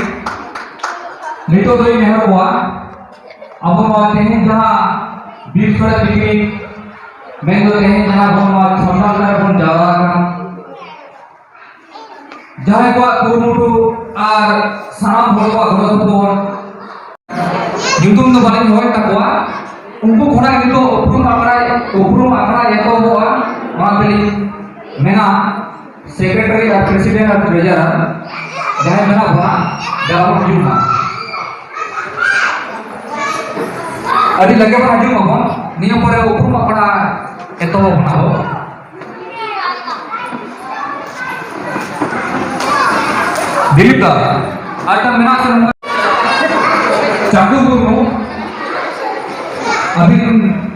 ᱱᱤᱛᱚᱜ ᱫᱚᱧ ᱱᱮᱦᱚᱨ ᱠᱚᱣᱟ, ᱟᱵᱚ ᱱᱚᱣᱟ ᱛᱮᱦᱮᱧ ᱡᱟᱦᱟᱸ ᱵᱤᱨ ᱥᱳᱲᱮ ᱯᱤᱠᱱᱤᱠ ᱢᱮᱱᱫᱚ ᱛᱮᱦᱮᱧ ᱡᱟᱦᱟᱸ ᱵᱚᱱ ᱱᱚᱣᱟ ᱥᱟᱱᱛᱟᱲ ᱨᱮ ᱵᱚᱱ ᱡᱟᱣᱨᱟ ᱟᱠᱟᱱ, ᱡᱟᱦᱟᱸᱭ ᱠᱚᱣᱟᱜ ᱠᱩᱨᱩᱢᱩᱴᱩ ᱟᱨ ᱥᱟᱱᱟᱢ ᱦᱚᱲ ᱠᱚᱣᱟᱜ ᱜᱚᱲᱚ ᱥᱚᱯᱚᱦᱚᱫ, ᱧᱩᱛᱩᱢ ᱫᱚ ᱵᱟᱹᱞᱤᱧ ᱦᱚᱦᱚᱭᱮᱫ ᱛᱟᱠᱚᱣᱟ, ᱩᱱᱠᱩ ᱠᱷᱚᱱᱟᱜ ᱱᱤᱛᱚᱜ ᱩᱯᱨᱩᱢ ᱟᱠᱷᱲᱟ, ᱩᱯᱨᱩᱢ ᱟᱠᱷᱲᱟ ᱮᱛᱚᱦᱚᱵᱚᱜᱼᱟ᱾ ᱚᱱᱟ ᱛᱮᱞᱤᱧ ᱢᱮᱱᱟ, ᱥᱮᱠᱨᱮᱴᱟᱨᱤ ᱟᱨ ᱯᱨᱮᱥᱤᱰᱮᱱᱴ ᱟᱨ ᱴᱨᱮᱡᱟᱨᱟᱨ ᱡᱟᱦᱟᱸᱭ ᱢᱮᱱᱟᱜ ᱵᱚᱱᱟ, ᱫᱮᱞᱟ ᱵᱚᱱ ᱦᱤᱡᱩᱜ ᱢᱟ᱾ ᱟᱹᱰᱤ ᱞᱟᱜᱮ ᱵᱚᱱ ᱦᱤᱡᱩᱜ ᱢᱟᱵᱚᱱ᱾ ᱱᱤᱭᱟᱹ ᱯᱚᱨᱮ ᱩᱯᱨᱩᱢ ᱟᱠᱷᱲᱟ ᱮᱛᱚᱦᱚᱵ ᱵᱚᱱᱟ ᱵᱚ᱾ ᱫᱤᱞᱤᱯ ᱫᱟ, ᱟᱨ ᱢᱤᱫᱴᱟᱝ ᱢᱮᱱᱟᱜ ᱥᱮ ᱱᱚᱝᱠᱟ? ᱪᱟᱸᱫᱩ ᱢᱩᱨᱢᱩ, ᱟᱹᱵᱤᱱ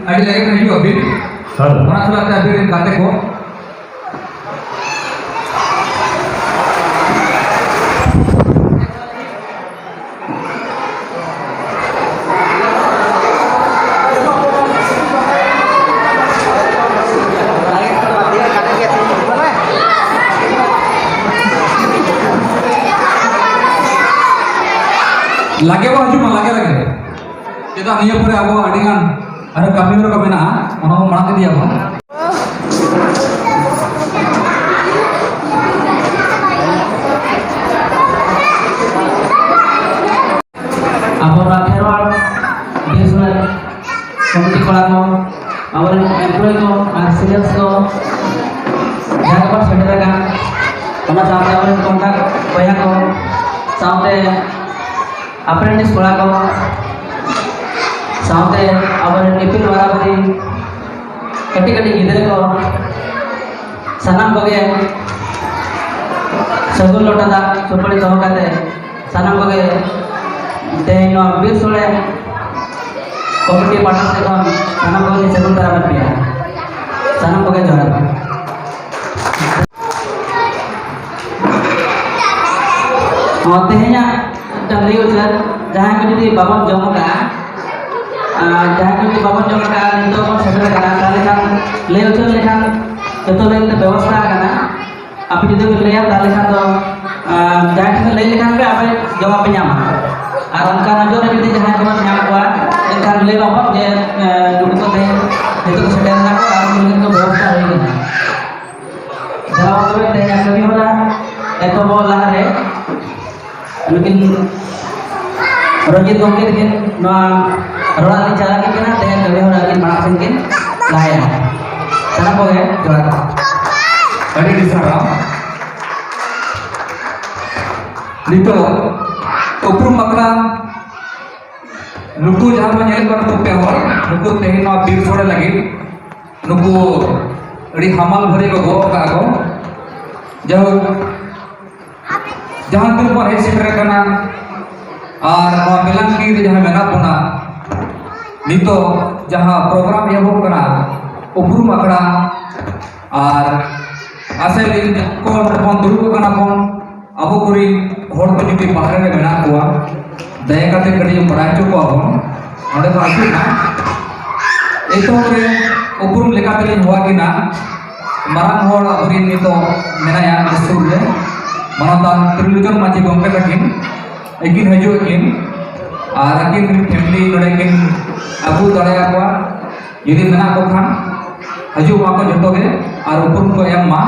ᱟᱹᱰᱤ ᱞᱟᱜᱮ ᱵᱤᱱ ᱦᱤᱡᱩᱜ ᱟᱹᱵᱤᱱ᱾ ᱦᱮᱸ᱾ ᱚᱱᱟ ᱥᱟᱞᱟᱜ ᱛᱮ ᱟᱹᱵᱤᱱ ᱨᱮᱱ ᱜᱟᱛᱮ ᱠᱚ᱾ ᱞᱟᱜᱮ ᱵᱚ ᱦᱤᱡᱩᱜ ᱢᱟ, ᱞᱟᱜᱮ ᱞᱟᱜᱮ᱾ ᱪᱮᱫᱟᱜ ᱱᱤᱭᱟᱹ ᱯᱚᱨᱮ ᱟᱵᱚ ᱟᱹᱰᱤ ᱜᱟᱱ ᱟᱨᱦᱚᱸ ᱠᱟᱹᱢᱤ ᱦᱚᱨᱟ ᱠᱚ ᱢᱮᱱᱟᱜᱼᱟ, ᱚᱱᱟ ᱦᱚᱸ ᱢᱟᱲᱟᱝ ᱤᱫᱤᱭᱟᱵᱚᱱ᱾ ᱟᱵᱚ ᱱᱚᱣᱟ ᱠᱷᱮᱨᱣᱟᱲ ᱵᱤᱨ ᱥᱳᱲᱮ ᱠᱚᱢᱤᱴᱤ ᱠᱚᱲᱟ ᱠᱚ, ᱟᱵᱚᱨᱮᱱ ᱮᱢᱯᱞᱚᱭ ᱠᱚ ᱟᱨ ᱥᱤᱱᱤᱭᱟᱨᱥ ᱠᱚ, ᱡᱟᱦᱟᱸ ᱠᱚ ᱥᱮᱴᱮᱨ ᱟᱠᱟᱱ, ᱚᱱᱟ ᱥᱟᱶᱛᱮ ᱟᱵᱚᱨᱮᱱ ᱠᱚᱱᱴᱟᱠᱴ ᱵᱚᱭᱦᱟ ᱠᱚ, ᱥᱟᱶᱛᱮ ᱟᱯᱨᱮᱱᱴᱤᱥ ᱠᱚᱲᱟ ᱠᱚ, ᱥᱟᱶᱛᱮ ᱟᱵᱚᱨᱮᱱ ᱤᱯᱤᱞ ᱵᱟᱨᱟᱵᱟᱨᱤ ᱠᱟᱹᱴᱤᱡ ᱠᱟᱹᱴᱤᱡ ᱜᱤᱫᱽᱨᱟᱹ ᱠᱚ, ᱥᱟᱱᱟᱢ ᱠᱚᱜᱮ ᱥᱟᱹᱜᱩᱱ ᱞᱚᱴᱟ ᱫᱟᱜ ᱥᱩᱯᱟᱹᱲᱤ ᱫᱚᱦᱚ ᱠᱟᱛᱮ, ᱥᱟᱱᱟᱢ ᱠᱚᱜᱮ ᱛᱮᱦᱮᱧ ᱱᱚᱣᱟ ᱵᱤᱨ ᱥᱳᱲᱮ ᱠᱚᱢᱤᱴᱤ ᱯᱟᱦᱴᱟ ᱥᱮᱫ ᱠᱷᱚᱱ ᱥᱟᱱᱟᱢ ᱠᱚᱜᱮ ᱥᱟᱹᱜᱩᱱ ᱫᱟᱨᱟᱢ ᱮᱫ ᱯᱮᱭᱟ᱾ ᱥᱟᱱᱟᱢ ᱠᱚᱜᱮ ᱡᱚᱦᱟᱨ᱾ ᱱᱚᱣᱟ ᱛᱮᱦᱮᱧᱟᱜ ᱢᱤᱫᱴᱟᱝ ᱞᱟᱹᱭ ᱩᱪᱟᱹᱲ, ᱡᱟᱦᱟᱸᱭ ᱠᱚ ᱡᱩᱫᱤ ᱵᱟᱵᱚᱱ ᱡᱚᱢ ᱟᱠᱟᱫᱼᱟ, ᱟᱨ ᱡᱟᱦᱟᱸᱭ ᱠᱚ ᱡᱩᱫᱤ ᱵᱟᱵᱚᱱ ᱡᱚᱢ ᱟᱠᱟᱫᱼᱟ, ᱱᱤᱛᱚᱜ ᱵᱚᱱ ᱥᱮᱴᱮᱨ ᱟᱠᱟᱱᱟ, ᱛᱟᱦᱚᱞᱮ ᱠᱷᱟᱱ ᱞᱟᱹᱭ ᱩᱪᱟᱹᱲ ᱞᱮᱠᱷᱟᱱ ᱡᱚᱛᱚ ᱞᱟᱹᱜᱤᱫ ᱛᱮ ᱵᱮᱵᱚᱥᱛᱷᱟ ᱟᱠᱟᱱᱟ᱾ ᱟᱯᱮ ᱡᱩᱫᱤ ᱯᱮ ᱞᱟᱹᱭᱟ, ᱛᱟᱦᱚᱞᱮ ᱠᱷᱟᱱ ᱫᱚ, ᱟᱨ ᱡᱟᱦᱟᱸᱭ ᱴᱷᱮᱱ ᱞᱟᱹᱭ ᱞᱮᱠᱷᱟᱱ ᱜᱮ ᱟᱯᱮ ᱡᱚᱢᱟᱜ ᱯᱮ ᱧᱟᱢᱟ᱾ ᱟᱨ ᱚᱱᱠᱟ ᱱᱚᱡᱚᱨ ᱨᱮ ᱡᱩᱫᱤ ᱡᱟᱦᱟᱸᱭ ᱠᱚᱵᱚᱱ ᱧᱟᱢ ᱠᱚᱣᱟ, ᱮᱱᱠᱷᱟᱱ ᱞᱟᱹᱭ ᱵᱟᱵᱚᱱ ᱡᱮ, ᱮ, ᱱᱩᱠᱩ ᱠᱚ ᱛᱮᱦᱮᱧ ᱱᱤᱛᱚᱜ ᱠᱚ ᱥᱮᱴᱮᱨ ᱮᱱᱟ ᱠᱚ ᱟᱨ ᱩᱱᱠᱩ ᱞᱟᱹᱜᱤᱫ ᱠᱚ ᱵᱮᱵᱚᱥᱛᱷᱟ ᱦᱩᱭ ᱟᱠᱟᱱᱟ᱾ ᱫᱮᱞᱟ ᱵᱚᱱ ᱛᱚᱵᱮ ᱛᱮᱦᱮᱧᱟᱜ ᱠᱟᱹᱢᱤ ᱦᱚᱨᱟ ᱮᱛᱚᱦᱚᱵᱚᱜ ᱞᱟᱦᱟᱨᱮ ᱱᱩᱠᱤᱱ ᱨᱚᱧᱡᱤᱛ ᱜᱚᱢᱠᱮ ᱛᱟᱹᱠᱤᱱ ᱱᱚᱣᱟ ᱨᱚᱲᱟᱜ ᱞᱤᱧ ᱪᱟᱞᱟᱜ ᱠᱤᱱ ᱠᱟᱱᱟ, ᱛᱮᱦᱮᱧ ᱠᱟᱹᱢᱤ ᱦᱚᱨᱟ ᱟᱹᱠᱤᱱ ᱢᱟᱲᱟᱝ ᱥᱮᱱ ᱠᱤᱱ ᱞᱟᱦᱟᱭᱟ᱾ ᱥᱟᱱᱟᱢ ᱠᱚᱜᱮ ᱡᱚᱦᱟᱨ᱾ ᱟᱹᱰᱤ ᱟᱹᱰᱤ ᱥᱟᱨᱦᱟᱣ᱾ ᱱᱤᱛᱚᱜ ᱩᱯᱨᱩᱢ ᱟᱠᱷᱲᱟ ᱱᱩᱠᱩ ᱡᱟᱦᱟᱸ ᱵᱚᱱ ᱧᱮᱞᱮᱫ ᱠᱚᱣᱟ, ᱱᱩᱠᱩ ᱯᱮ ᱦᱚᱲ, ᱱᱩᱠᱩ ᱛᱮᱦᱮᱧ ᱱᱚᱣᱟ ᱵᱤᱨ ᱥᱳᱲᱮ ᱞᱟᱹᱜᱤᱫ ᱱᱩᱠᱩ ᱟᱹᱰᱤ ᱦᱟᱢᱟᱞ ᱵᱷᱟᱹᱨᱤ ᱠᱚ ᱜᱚᱜ ᱟᱠᱟᱫᱼᱟ ᱠᱚ᱾ ᱡᱟᱭᱦᱳᱠ, ᱡᱟᱦᱟᱸ ᱛᱤᱱ ᱵᱚᱱ ᱦᱮᱡ ᱥᱮᱴᱮᱨ ᱟᱠᱟᱱᱟ ᱟᱨ ᱱᱚᱣᱟ ᱵᱮᱞᱟᱝᱠᱤ ᱨᱮ ᱡᱟᱦᱟᱸ ᱢᱮᱱᱟᱜ ᱵᱚᱱᱟ, ᱱᱤᱛᱚᱜ ᱡᱟᱦᱟᱸ ᱯᱨᱳᱜᱨᱟᱢ ᱮᱦᱚᱵᱚᱜ ᱠᱟᱱᱟ, ᱩᱯᱨᱩᱢ ᱟᱠᱷᱲᱟ, ᱟᱨ ᱟᱥᱮ ᱞᱤᱧ ᱠᱚ ᱱᱚᱰᱮ ᱵᱚᱱ ᱫᱩᱲᱩᱵ ᱟᱠᱟᱱᱟ ᱵᱚᱱ, ᱟᱵᱚ ᱠᱚᱨᱮᱱ ᱦᱚᱲ ᱠᱚ ᱡᱩᱫᱤ ᱵᱟᱦᱨᱮ ᱨᱮ ᱢᱮᱱᱟᱜ ᱠᱚᱣᱟ, ᱫᱟᱭᱟ ᱠᱟᱛᱮ ᱠᱟᱹᱴᱤᱡ ᱵᱟᱲᱟᱭ ᱦᱚᱪᱚ ᱠᱚᱣᱟ ᱵᱚᱱ, ᱱᱚᱰᱮ ᱠᱚ ᱦᱤᱡᱩᱜ ᱢᱟ᱾ ᱮᱛᱚᱦᱚᱵ ᱨᱮ ᱩᱯᱨᱩᱢ ᱞᱮᱠᱟᱛᱮᱞᱤᱧ ᱦᱚᱦᱚ ᱟᱹᱠᱤᱱᱟ, ᱢᱟᱨᱟᱝ ᱦᱚᱲ ᱟᱵᱚᱨᱮᱱ ᱱᱤᱛᱚᱜ ᱢᱮᱱᱟᱭᱟ ᱱᱚᱰᱮ ᱥᱩᱨ ᱨᱮ, ᱢᱟᱱᱚᱛᱟᱱ ᱛᱨᱤᱞᱳᱪᱚᱱ ᱢᱟᱹᱡᱷᱤ ᱜᱚᱢᱠᱮ ᱛᱟᱹᱠᱤᱱ, ᱟᱹᱠᱤᱱ ᱦᱤᱡᱩᱜ ᱟᱹᱠᱤᱱ᱾ ᱟᱨ ᱟᱹᱠᱤᱱ ᱯᱷᱮᱢᱤᱞᱤ ᱱᱚᱰᱮ ᱠᱤᱱ ᱟᱹᱜᱩ ᱫᱟᱲᱮᱭᱟᱠᱚᱣᱟ᱾ ᱡᱩᱫᱤ ᱢᱮᱱᱟᱜ ᱠᱚ ᱠᱷᱟᱱ, ᱦᱤᱡᱩᱜ ᱢᱟᱠᱚ ᱡᱚᱛᱚ ᱜᱮ ᱟᱨ ᱩᱯᱨᱩᱢ ᱠᱚ ᱮᱢ ᱢᱟ᱾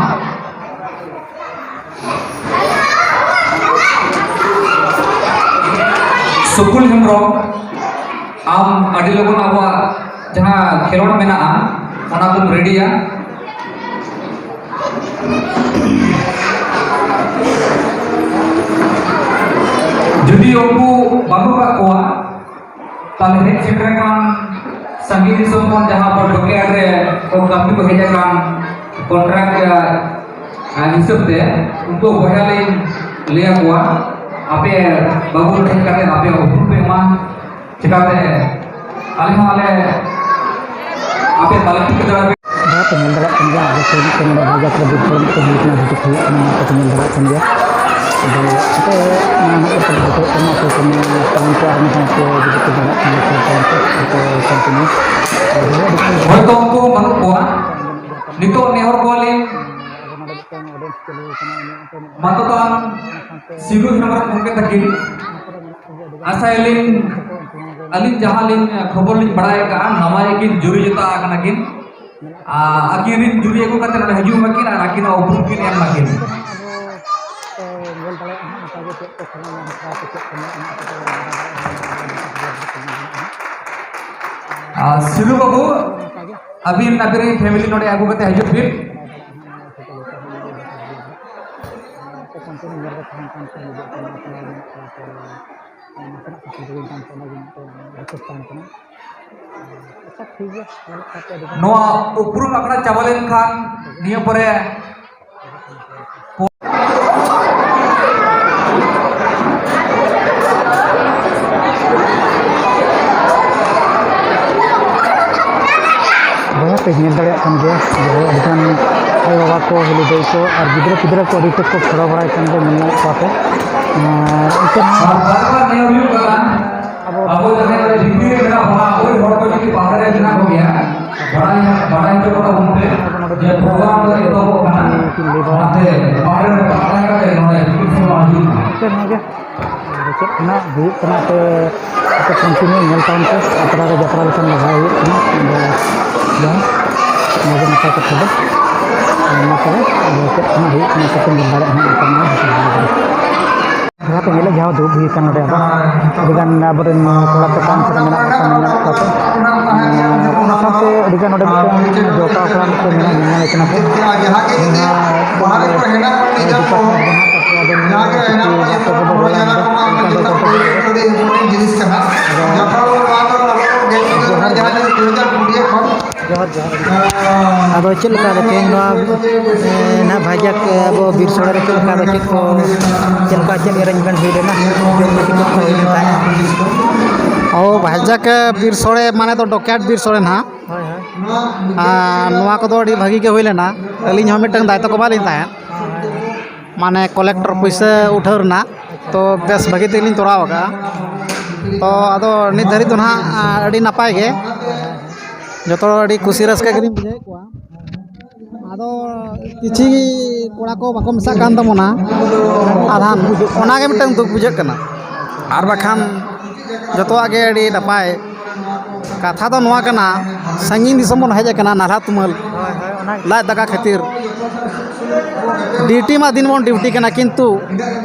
ᱥᱩᱠᱩᱞ ᱦᱮᱢᱵᱨᱚᱢ, ᱟᱢ ᱟᱹᱰᱤ ᱞᱚᱜᱚᱱ ᱟᱵᱚᱣᱟᱜ ᱡᱟᱦᱟᱸ ᱠᱷᱮᱞᱳᱰ ᱢᱮᱱᱟᱜᱼᱟ, ᱚᱱᱟ ᱠᱚᱢ ᱨᱮᱰᱤᱭᱟ᱾ ᱡᱩᱫᱤ ᱩᱱᱠᱩ ᱵᱟᱹᱱᱩᱜ ᱠᱟᱜ ᱠᱚᱣᱟ, ᱛᱟᱦᱞᱮ ᱦᱮᱡ ᱥᱮᱴᱮᱨ ᱟᱠᱟᱱ ᱥᱟᱺᱜᱤᱧ ᱫᱤᱥᱚᱢ ᱠᱷᱚᱱ ᱡᱟᱦᱟᱸ ᱠᱚ ᱰᱚᱠᱭᱟᱨᱰ ᱨᱮ ᱠᱚ ᱠᱟᱹᱢᱤ ᱠᱚ ᱦᱮᱡ ᱟᱠᱟᱱ ᱠᱚᱱᱴᱨᱟᱠᱴ ᱨᱮᱭᱟᱜ, ᱟᱨ ᱦᱤᱥᱟᱹᱵ ᱛᱮ ᱩᱱᱠᱩ ᱵᱚᱭᱦᱟ ᱞᱤᱧ ᱞᱟᱹᱭ ᱟᱠᱚᱣᱟ, ᱟᱯᱮ ᱵᱟᱹᱵᱩ ᱦᱮᱡ ᱠᱟᱛᱮ ᱟᱯᱮ ᱩᱯᱨᱩᱢ ᱯᱮ ᱮᱢᱟ᱾ ᱪᱮᱠᱟᱛᱮ ᱟᱞᱮ ᱦᱚᱸ ᱟᱞᱮ ᱟᱯᱮ ᱵᱟᱞᱮ ᱴᱷᱤᱠᱟᱹ ᱫᱟᱲᱮᱭᱟᱯᱮ᱾ ᱡᱟᱦᱟᱸ ᱯᱮ ᱧᱮᱞ ᱫᱟᱲᱮᱭᱟᱜ ᱠᱟᱱ ᱜᱮᱭᱟ, ᱟᱞᱮ ᱥᱮᱫ ᱢᱤᱫᱴᱮᱱ ᱱᱚᱰᱮ ᱵᱷᱟᱜᱽᱭᱟ ᱯᱨᱚᱫᱤᱯ ᱠᱚᱨᱮ ᱢᱤᱫᱴᱮᱱ ᱦᱩᱭᱩᱜ ᱠᱟᱱᱟ, ᱡᱟᱦᱟᱸ ᱠᱚ ᱧᱮᱞ ᱫᱟᱲᱮᱭᱟᱜ ᱠᱟᱱ ᱜᱮᱭᱟ᱾ ᱟᱫᱚ ᱟᱯᱮ ᱱᱚᱣᱟ ᱦᱟᱸᱜ ᱠᱚ ᱵᱩᱡᱷᱟᱹᱣ ᱠᱟᱱᱟ, ᱟᱯᱮ ᱠᱚ ᱱᱚᱣᱟ ᱴᱟᱣᱩᱱ ᱠᱚ ᱟᱨ ᱢᱤᱫ ᱫᱷᱟᱣ ᱠᱚ ᱡᱩᱫᱤ ᱯᱮ ᱫᱟᱲᱮᱭᱟᱜ ᱠᱷᱟᱱ ᱫᱚ ᱴᱟᱣᱩᱱ ᱠᱚ, ᱟᱯᱮ ᱠᱚ ᱠᱚᱱᱴᱤᱱᱤᱭᱩ᱾ ᱦᱚᱭᱛᱚ ᱩᱱᱠᱩ ᱵᱟᱹᱱᱩᱜ ᱠᱚᱣᱟ, ᱱᱤᱛᱚᱜ ᱱᱮᱦᱚᱨ ᱠᱚᱣᱟᱞᱤᱧ᱾ ᱟᱫᱚ ᱱᱚᱰᱮ ᱢᱤᱫᱴᱮᱱ ᱚᱰᱤᱭᱮᱱᱥ ᱪᱟᱹᱞᱩ ᱠᱟᱱᱟ, ᱤᱧᱟᱹᱜ ᱦᱚᱸᱛᱚ ᱢᱮᱱᱟᱜ ᱢᱟᱱᱚᱛᱟᱱ ᱜᱮᱭᱟ᱾ ᱚᱱᱟ ᱥᱟᱶᱛᱮ ᱥᱤᱵᱩ ᱦᱮᱢᱵᱨᱚᱢ ᱜᱚᱢᱠᱮ ᱛᱟᱹᱠᱤᱱ, ᱚᱱᱟ ᱠᱚᱨᱮ ᱢᱮᱱᱟᱜ ᱠᱚᱜᱮᱭᱟ ᱟᱹᱰᱤ ᱜᱟᱱ᱾ ᱟᱥᱟᱭᱟᱞᱤᱧ, ᱟᱹᱞᱤᱧ ᱡᱟᱦᱟᱸ ᱞᱤᱧ ᱠᱷᱚᱵᱚᱨ ᱞᱤᱧ ᱵᱟᱲᱟᱭ ᱟᱠᱟᱫᱼᱟ, ᱱᱟᱣᱟ ᱜᱮᱠᱤᱱ ᱡᱩᱨᱤ ᱡᱚᱛᱟ ᱟᱠᱟᱱᱟ ᱠᱤᱱ᱾ ᱢᱮᱱᱟᱜ ᱟᱨ ᱟᱹᱠᱤᱱ ᱨᱤᱱ ᱡᱩᱨᱤ ᱟᱹᱜᱩ ᱠᱟᱛᱮ ᱱᱚᱰᱮ ᱦᱤᱡᱩᱜ ᱢᱟᱹᱠᱤᱱ ᱟᱨ ᱟᱹᱠᱤᱱᱟᱜ ᱩᱯᱨᱩᱢ ᱠᱤᱱ ᱮᱢ ᱢᱟᱹᱠᱤᱱ᱾ ᱟᱵᱚ ᱠᱚ ᱧᱮᱞ ᱫᱟᱲᱮᱭᱟᱜᱼᱟ ᱦᱟᱸᱜ, ᱚᱱᱠᱟ ᱜᱮ ᱪᱮᱫ ᱠᱚ ᱠᱷᱮᱞᱳᱱᱰ ᱵᱟᱠᱷᱨᱟ ᱥᱮ ᱪᱮᱫ ᱠᱚ ᱢᱮᱱᱟᱜᱼᱟ, ᱚᱱᱟ ᱠᱚᱫᱚ ᱵᱟᱲᱟᱭ ᱫᱟᱲᱮᱭᱟᱜᱼᱟ᱾ ᱟᱨ ᱥᱤᱨᱩ ᱵᱟᱹᱵᱩ, ᱚᱱᱠᱟ ᱜᱮ᱾ ᱟᱹᱵᱤᱱ, ᱟᱹᱵᱤᱱ ᱨᱮᱱ ᱯᱷᱮᱢᱤᱞᱤ ᱱᱚᱰᱮ ᱟᱹᱜᱩ ᱠᱟᱛᱮ ᱦᱤᱡᱩᱜ ᱵᱤᱱ᱾ ᱱᱟᱥᱮᱱᱟᱜ ᱠᱩᱠᱞᱤ ᱦᱩᱭ ᱠᱟᱱ ᱛᱟᱦᱮᱸ, ᱚᱱᱟ ᱜᱮ ᱢᱤᱫᱴᱮᱱ ᱨᱤᱠᱣᱮᱥᱴ ᱛᱟᱦᱮᱸ ᱠᱟᱱᱟ᱾ ᱟᱪᱪᱷᱟ, ᱴᱷᱤᱠ ᱜᱮᱭᱟ, ᱧᱮᱞᱚᱜ ᱠᱟᱱ ᱛᱟᱦᱮᱸ ᱟᱹᱰᱤ ᱜᱟᱱ᱾ ᱱᱚᱣᱟ ᱩᱯᱨᱩᱢ ᱟᱠᱷᱲᱟ ᱪᱟᱵᱟ ᱞᱮᱱᱠᱷᱟᱱ ᱱᱤᱭᱟᱹ ᱯᱚᱨᱮ ᱵᱚᱭᱦᱟ ᱯᱮ ᱧᱮᱞ ᱫᱟᱲᱮᱭᱟᱜ ᱠᱟᱱ ᱜᱮᱭᱟ, ᱡᱟᱦᱟᱸᱭ ᱟᱹᱰᱤᱜᱟᱱ ᱟᱭᱳᱼᱵᱟᱵᱟ ᱠᱚ, ᱦᱤᱞᱤ ᱫᱟᱹᱭ ᱠᱚ ᱟᱨ ᱜᱤᱫᱽᱨᱟᱹ ᱯᱤᱫᱽᱨᱟᱹ ᱠᱚ ᱟᱹᱰᱤ ᱛᱮᱫ ᱠᱚ ᱠᱷᱮᱞᱳ ᱵᱟᱲᱟᱭ ᱠᱟᱱ ᱜᱮᱭᱟ, ᱧᱮᱞ ᱧᱟᱢᱚᱜ ᱠᱚᱣᱟ ᱠᱚ᱾ ᱟᱨ ᱮᱱᱛᱮ ᱨᱮᱦᱚᱸ ᱟᱨ ᱵᱟᱨ ᱵᱟᱨ ᱱᱤᱭᱟᱹ ᱦᱩᱭᱩᱜ ᱠᱟᱱᱟ, ᱟᱵᱚ ᱟᱵᱚ ᱡᱟᱦᱟᱸᱭ ᱱᱚᱰᱮ ᱵᱷᱤᱛᱤᱨ ᱨᱮ ᱢᱮᱱᱟᱜ ᱵᱚᱱᱟ, ᱚᱠᱚᱭ ᱦᱚᱲ ᱠᱚ ᱡᱩᱫᱤ ᱵᱟᱦᱨᱮ ᱨᱮ ᱢᱮᱱᱟᱜ ᱠᱚᱜᱮᱭᱟ, ᱵᱟᱲᱟᱭ, ᱵᱟᱲᱟᱭ ᱦᱚᱪᱚ ᱠᱚᱣᱟ ᱵᱚᱱ ᱯᱮ ᱡᱮ ᱯᱨᱳᱜᱨᱟᱢ ᱫᱚ ᱮᱛᱚᱦᱚᱵᱚᱜ ᱠᱟᱱᱟ, ᱚᱱᱟᱛᱮ ᱵᱟᱦᱨᱮ ᱨᱮ ᱵᱟᱲᱟᱭ ᱠᱟᱛᱮ ᱱᱚᱰᱮ ᱵᱷᱤᱛᱤᱨ ᱥᱮᱫ ᱵᱚᱱ ᱦᱤᱡᱩᱜ ᱢᱟ᱾ ᱱᱚᱣᱟ ᱜᱮ ᱪᱮᱫ ᱠᱷᱚᱱᱟᱜ ᱦᱩᱭᱩᱜ ᱠᱟᱱᱟ, ᱟᱯᱮ ᱟᱯᱮ ᱠᱚᱱᱴᱤᱱᱤᱭᱩ ᱧᱮᱞ ᱛᱟᱵᱚᱱ ᱯᱮ᱾ ᱟᱛᱨᱟ ᱨᱮ ᱡᱟᱛᱨᱟ ᱞᱮᱠᱟᱱ ᱞᱟᱜᱟᱣ ᱦᱩᱭᱩᱜ ᱠᱟᱱᱟ᱾ ᱟᱫᱚ ᱡᱟᱦᱟᱸ ᱱᱚᱣᱟ ᱜᱮ ᱱᱟᱯᱟᱭ ᱠᱟᱛᱷᱟ ᱫᱚ, ᱚᱱᱟ ᱠᱚᱨᱮ ᱟᱫᱚ ᱪᱮᱫ ᱠᱷᱚᱱᱟᱜ ᱦᱩᱭᱩᱜ ᱠᱟᱱᱟ, ᱟᱯᱮ ᱯᱮ ᱧᱮᱞ ᱫᱟᱲᱮᱭᱟᱜᱼᱟ ᱦᱟᱸᱜ᱾ ᱚᱱᱠᱟ ᱢᱟ ᱡᱟᱦᱟᱸ ᱛᱮ ᱧᱮᱞᱚᱜ ᱡᱟᱦᱟᱸ ᱫᱩᱲᱩᱵ ᱦᱩᱭ ᱟᱠᱟᱱ ᱱᱚᱰᱮ, ᱟᱫᱚ ᱟᱹᱰᱤᱜᱟᱱ ᱟᱵᱚᱨᱮᱱ ᱠᱚᱲᱟ ᱠᱚ ᱠᱟᱱ ᱥᱮ ᱢᱮᱱᱟᱜ ᱠᱚᱣᱟ, ᱢᱮᱱᱟᱜ ᱠᱚᱣᱟ ᱠᱚ᱾ ᱟᱨ ᱚᱱᱟ ᱥᱟᱶᱛᱮ ᱟᱹᱰᱤᱜᱟᱱ ᱱᱚᱰᱮ ᱢᱤᱫᱴᱟᱝ ᱡᱚᱴᱟᱣ ᱠᱚᱲᱟ ᱢᱤᱫᱴᱟᱝ ᱢᱮᱱᱟᱜ, ᱧᱮᱞ ᱧᱟᱢᱮ ᱠᱟᱱᱟ ᱠᱚ᱾ ᱡᱟᱦᱟᱸ ᱫᱚ ᱱᱚᱰᱮ ᱰᱤᱯᱟᱨᱴᱢᱮᱱᱴ ᱨᱮᱱᱟᱜ ᱛᱟᱨᱯᱚᱨᱮ ᱟᱵᱮᱱ ᱱᱚᱣᱟ ᱪᱤᱠᱤ ᱨᱮᱭᱟᱜ ᱠᱚ ᱵᱚᱫᱚᱞ ᱮᱱᱟ, ᱚᱱᱠᱟ ᱫᱚ ᱠᱚᱱᱴᱟᱠᱴ ᱦᱩᱭᱩᱜᱼᱟ᱾ ᱟᱫᱚ ᱡᱚᱦᱟᱨ ᱜᱮ᱾ ᱡᱚᱦᱟᱨ, ᱡᱚᱦᱟᱨ᱾ ᱟᱫᱚ ᱪᱮᱫ ᱞᱮᱠᱟ ᱨᱮ ᱛᱮᱦᱮᱧ ᱱᱚᱣᱟ, ᱮ, ᱱᱟᱦᱟᱜ ᱵᱷᱟᱭᱡᱟᱠ, ᱮ, ᱟᱵᱚ ᱵᱤᱨ ᱥᱳᱲᱮ ᱨᱮ ᱪᱮᱫ ᱞᱮᱠᱟ ᱫᱚ ᱪᱮᱫ ᱠᱚ, ᱪᱮᱫ ᱞᱮᱠᱟ ᱪᱮᱫ ᱮᱨᱮᱧᱡᱽᱢᱮᱱᱴ ᱦᱩᱭ ᱞᱮᱱᱟ? ᱡᱚᱢ ᱧᱩ ᱪᱮᱫ ᱞᱮᱠᱟ ᱦᱩᱭ ᱞᱮᱱ ᱛᱟᱦᱮᱸᱫ? ᱚ, ᱵᱷᱟᱭᱡᱟᱠ, ᱮ, ᱵᱤᱨ ᱥᱳᱲᱮ ᱢᱟᱱᱮ ᱫᱚ ᱰᱚᱠᱭᱟᱨᱰ ᱵᱤᱨ ᱥᱳᱲᱮ ᱱᱟᱦᱟᱜ᱾ ᱦᱳᱭ, ᱦᱳᱭ᱾ ᱟᱨ ᱱᱚᱣᱟ ᱠᱚᱫᱚ ᱟᱹᱰᱤ ᱵᱷᱟᱹᱜᱤ ᱜᱮ ᱦᱩᱭ ᱞᱮᱱᱟ᱾ ᱟᱹᱞᱤᱧ ᱦᱚᱸ ᱢᱤᱫᱴᱟᱝ ᱫᱟᱭᱛᱚ ᱠᱚ ᱵᱟᱞᱤᱧ ᱛᱟᱦᱮᱸᱫ᱾ ᱦᱳᱭ, ᱦᱳᱭ᱾ ᱢᱟᱱᱮ ᱠᱚᱞᱮᱠᱴᱚᱨ ᱯᱩᱭᱥᱟᱹ ᱩᱴᱷᱟᱹᱣ ᱨᱮᱱᱟᱜ᱾ ᱛᱚ ᱵᱮᱥ ᱵᱷᱟᱹᱜᱤ ᱛᱮᱜᱮᱞᱤᱧ ᱛᱚᱨᱟᱣ ᱟᱠᱟᱫᱼᱟ᱾ ᱛᱚ ᱟᱫᱚ ᱱᱤᱛ ᱫᱷᱟᱹᱨᱤᱡ ᱫᱚ ᱱᱟᱦᱟᱜ, ᱟ, ᱟᱹᱰᱤ ᱱᱟᱯᱟᱭ ᱜᱮ, ᱡᱚᱛᱚ ᱦᱚᱲ ᱟᱹᱰᱤ ᱠᱩᱥᱤ ᱨᱟᱹᱥᱠᱟᱹ ᱜᱮᱞᱤᱧ ᱵᱩᱡᱷᱟᱹᱣᱮᱫ ᱠᱚᱣᱟ᱾ ᱟᱫᱚ ᱠᱤᱪᱷᱤ ᱠᱚᱲᱟ ᱠᱚ ᱵᱟᱠᱚ ᱢᱮᱥᱟᱜ ᱠᱟᱱ ᱛᱟᱵᱚᱱᱟ ᱟᱫᱷᱟᱱ, ᱚᱱᱟᱜᱮ ᱢᱤᱫᱴᱟᱝ ᱫᱩᱠ ᱵᱩᱡᱷᱟᱹᱜ ᱠᱟᱱᱟ᱾ ᱟᱨ ᱵᱟᱠᱷᱟᱱ ᱡᱚᱛᱚᱣᱟᱜ ᱜᱮ ᱟᱹᱰᱤ ᱱᱟᱯᱟᱭ᱾ ᱠᱟᱛᱷᱟ ᱫᱚ ᱱᱚᱣᱟ ᱠᱟᱱᱟ, ᱥᱟᱺᱜᱤᱧ ᱫᱤᱥᱚᱢ ᱵᱚᱱ ᱦᱮᱡ ᱟᱠᱟᱱᱟ ᱱᱟᱞᱦᱟ ᱛᱩᱢᱟᱹᱞ, ᱦᱳᱭ, ᱦᱳᱭ, ᱚᱱᱟ ᱜᱮ᱾ ᱞᱟᱡ ᱫᱟᱠᱟ ᱠᱷᱟᱹᱛᱤᱨ᱾ ᱰᱤᱭᱩᱴᱤ ᱢᱟ ᱫᱤᱱ ᱵᱚᱱ ᱰᱤᱭᱩᱴᱤ ᱠᱟᱱᱟ, ᱠᱤᱱᱛᱩ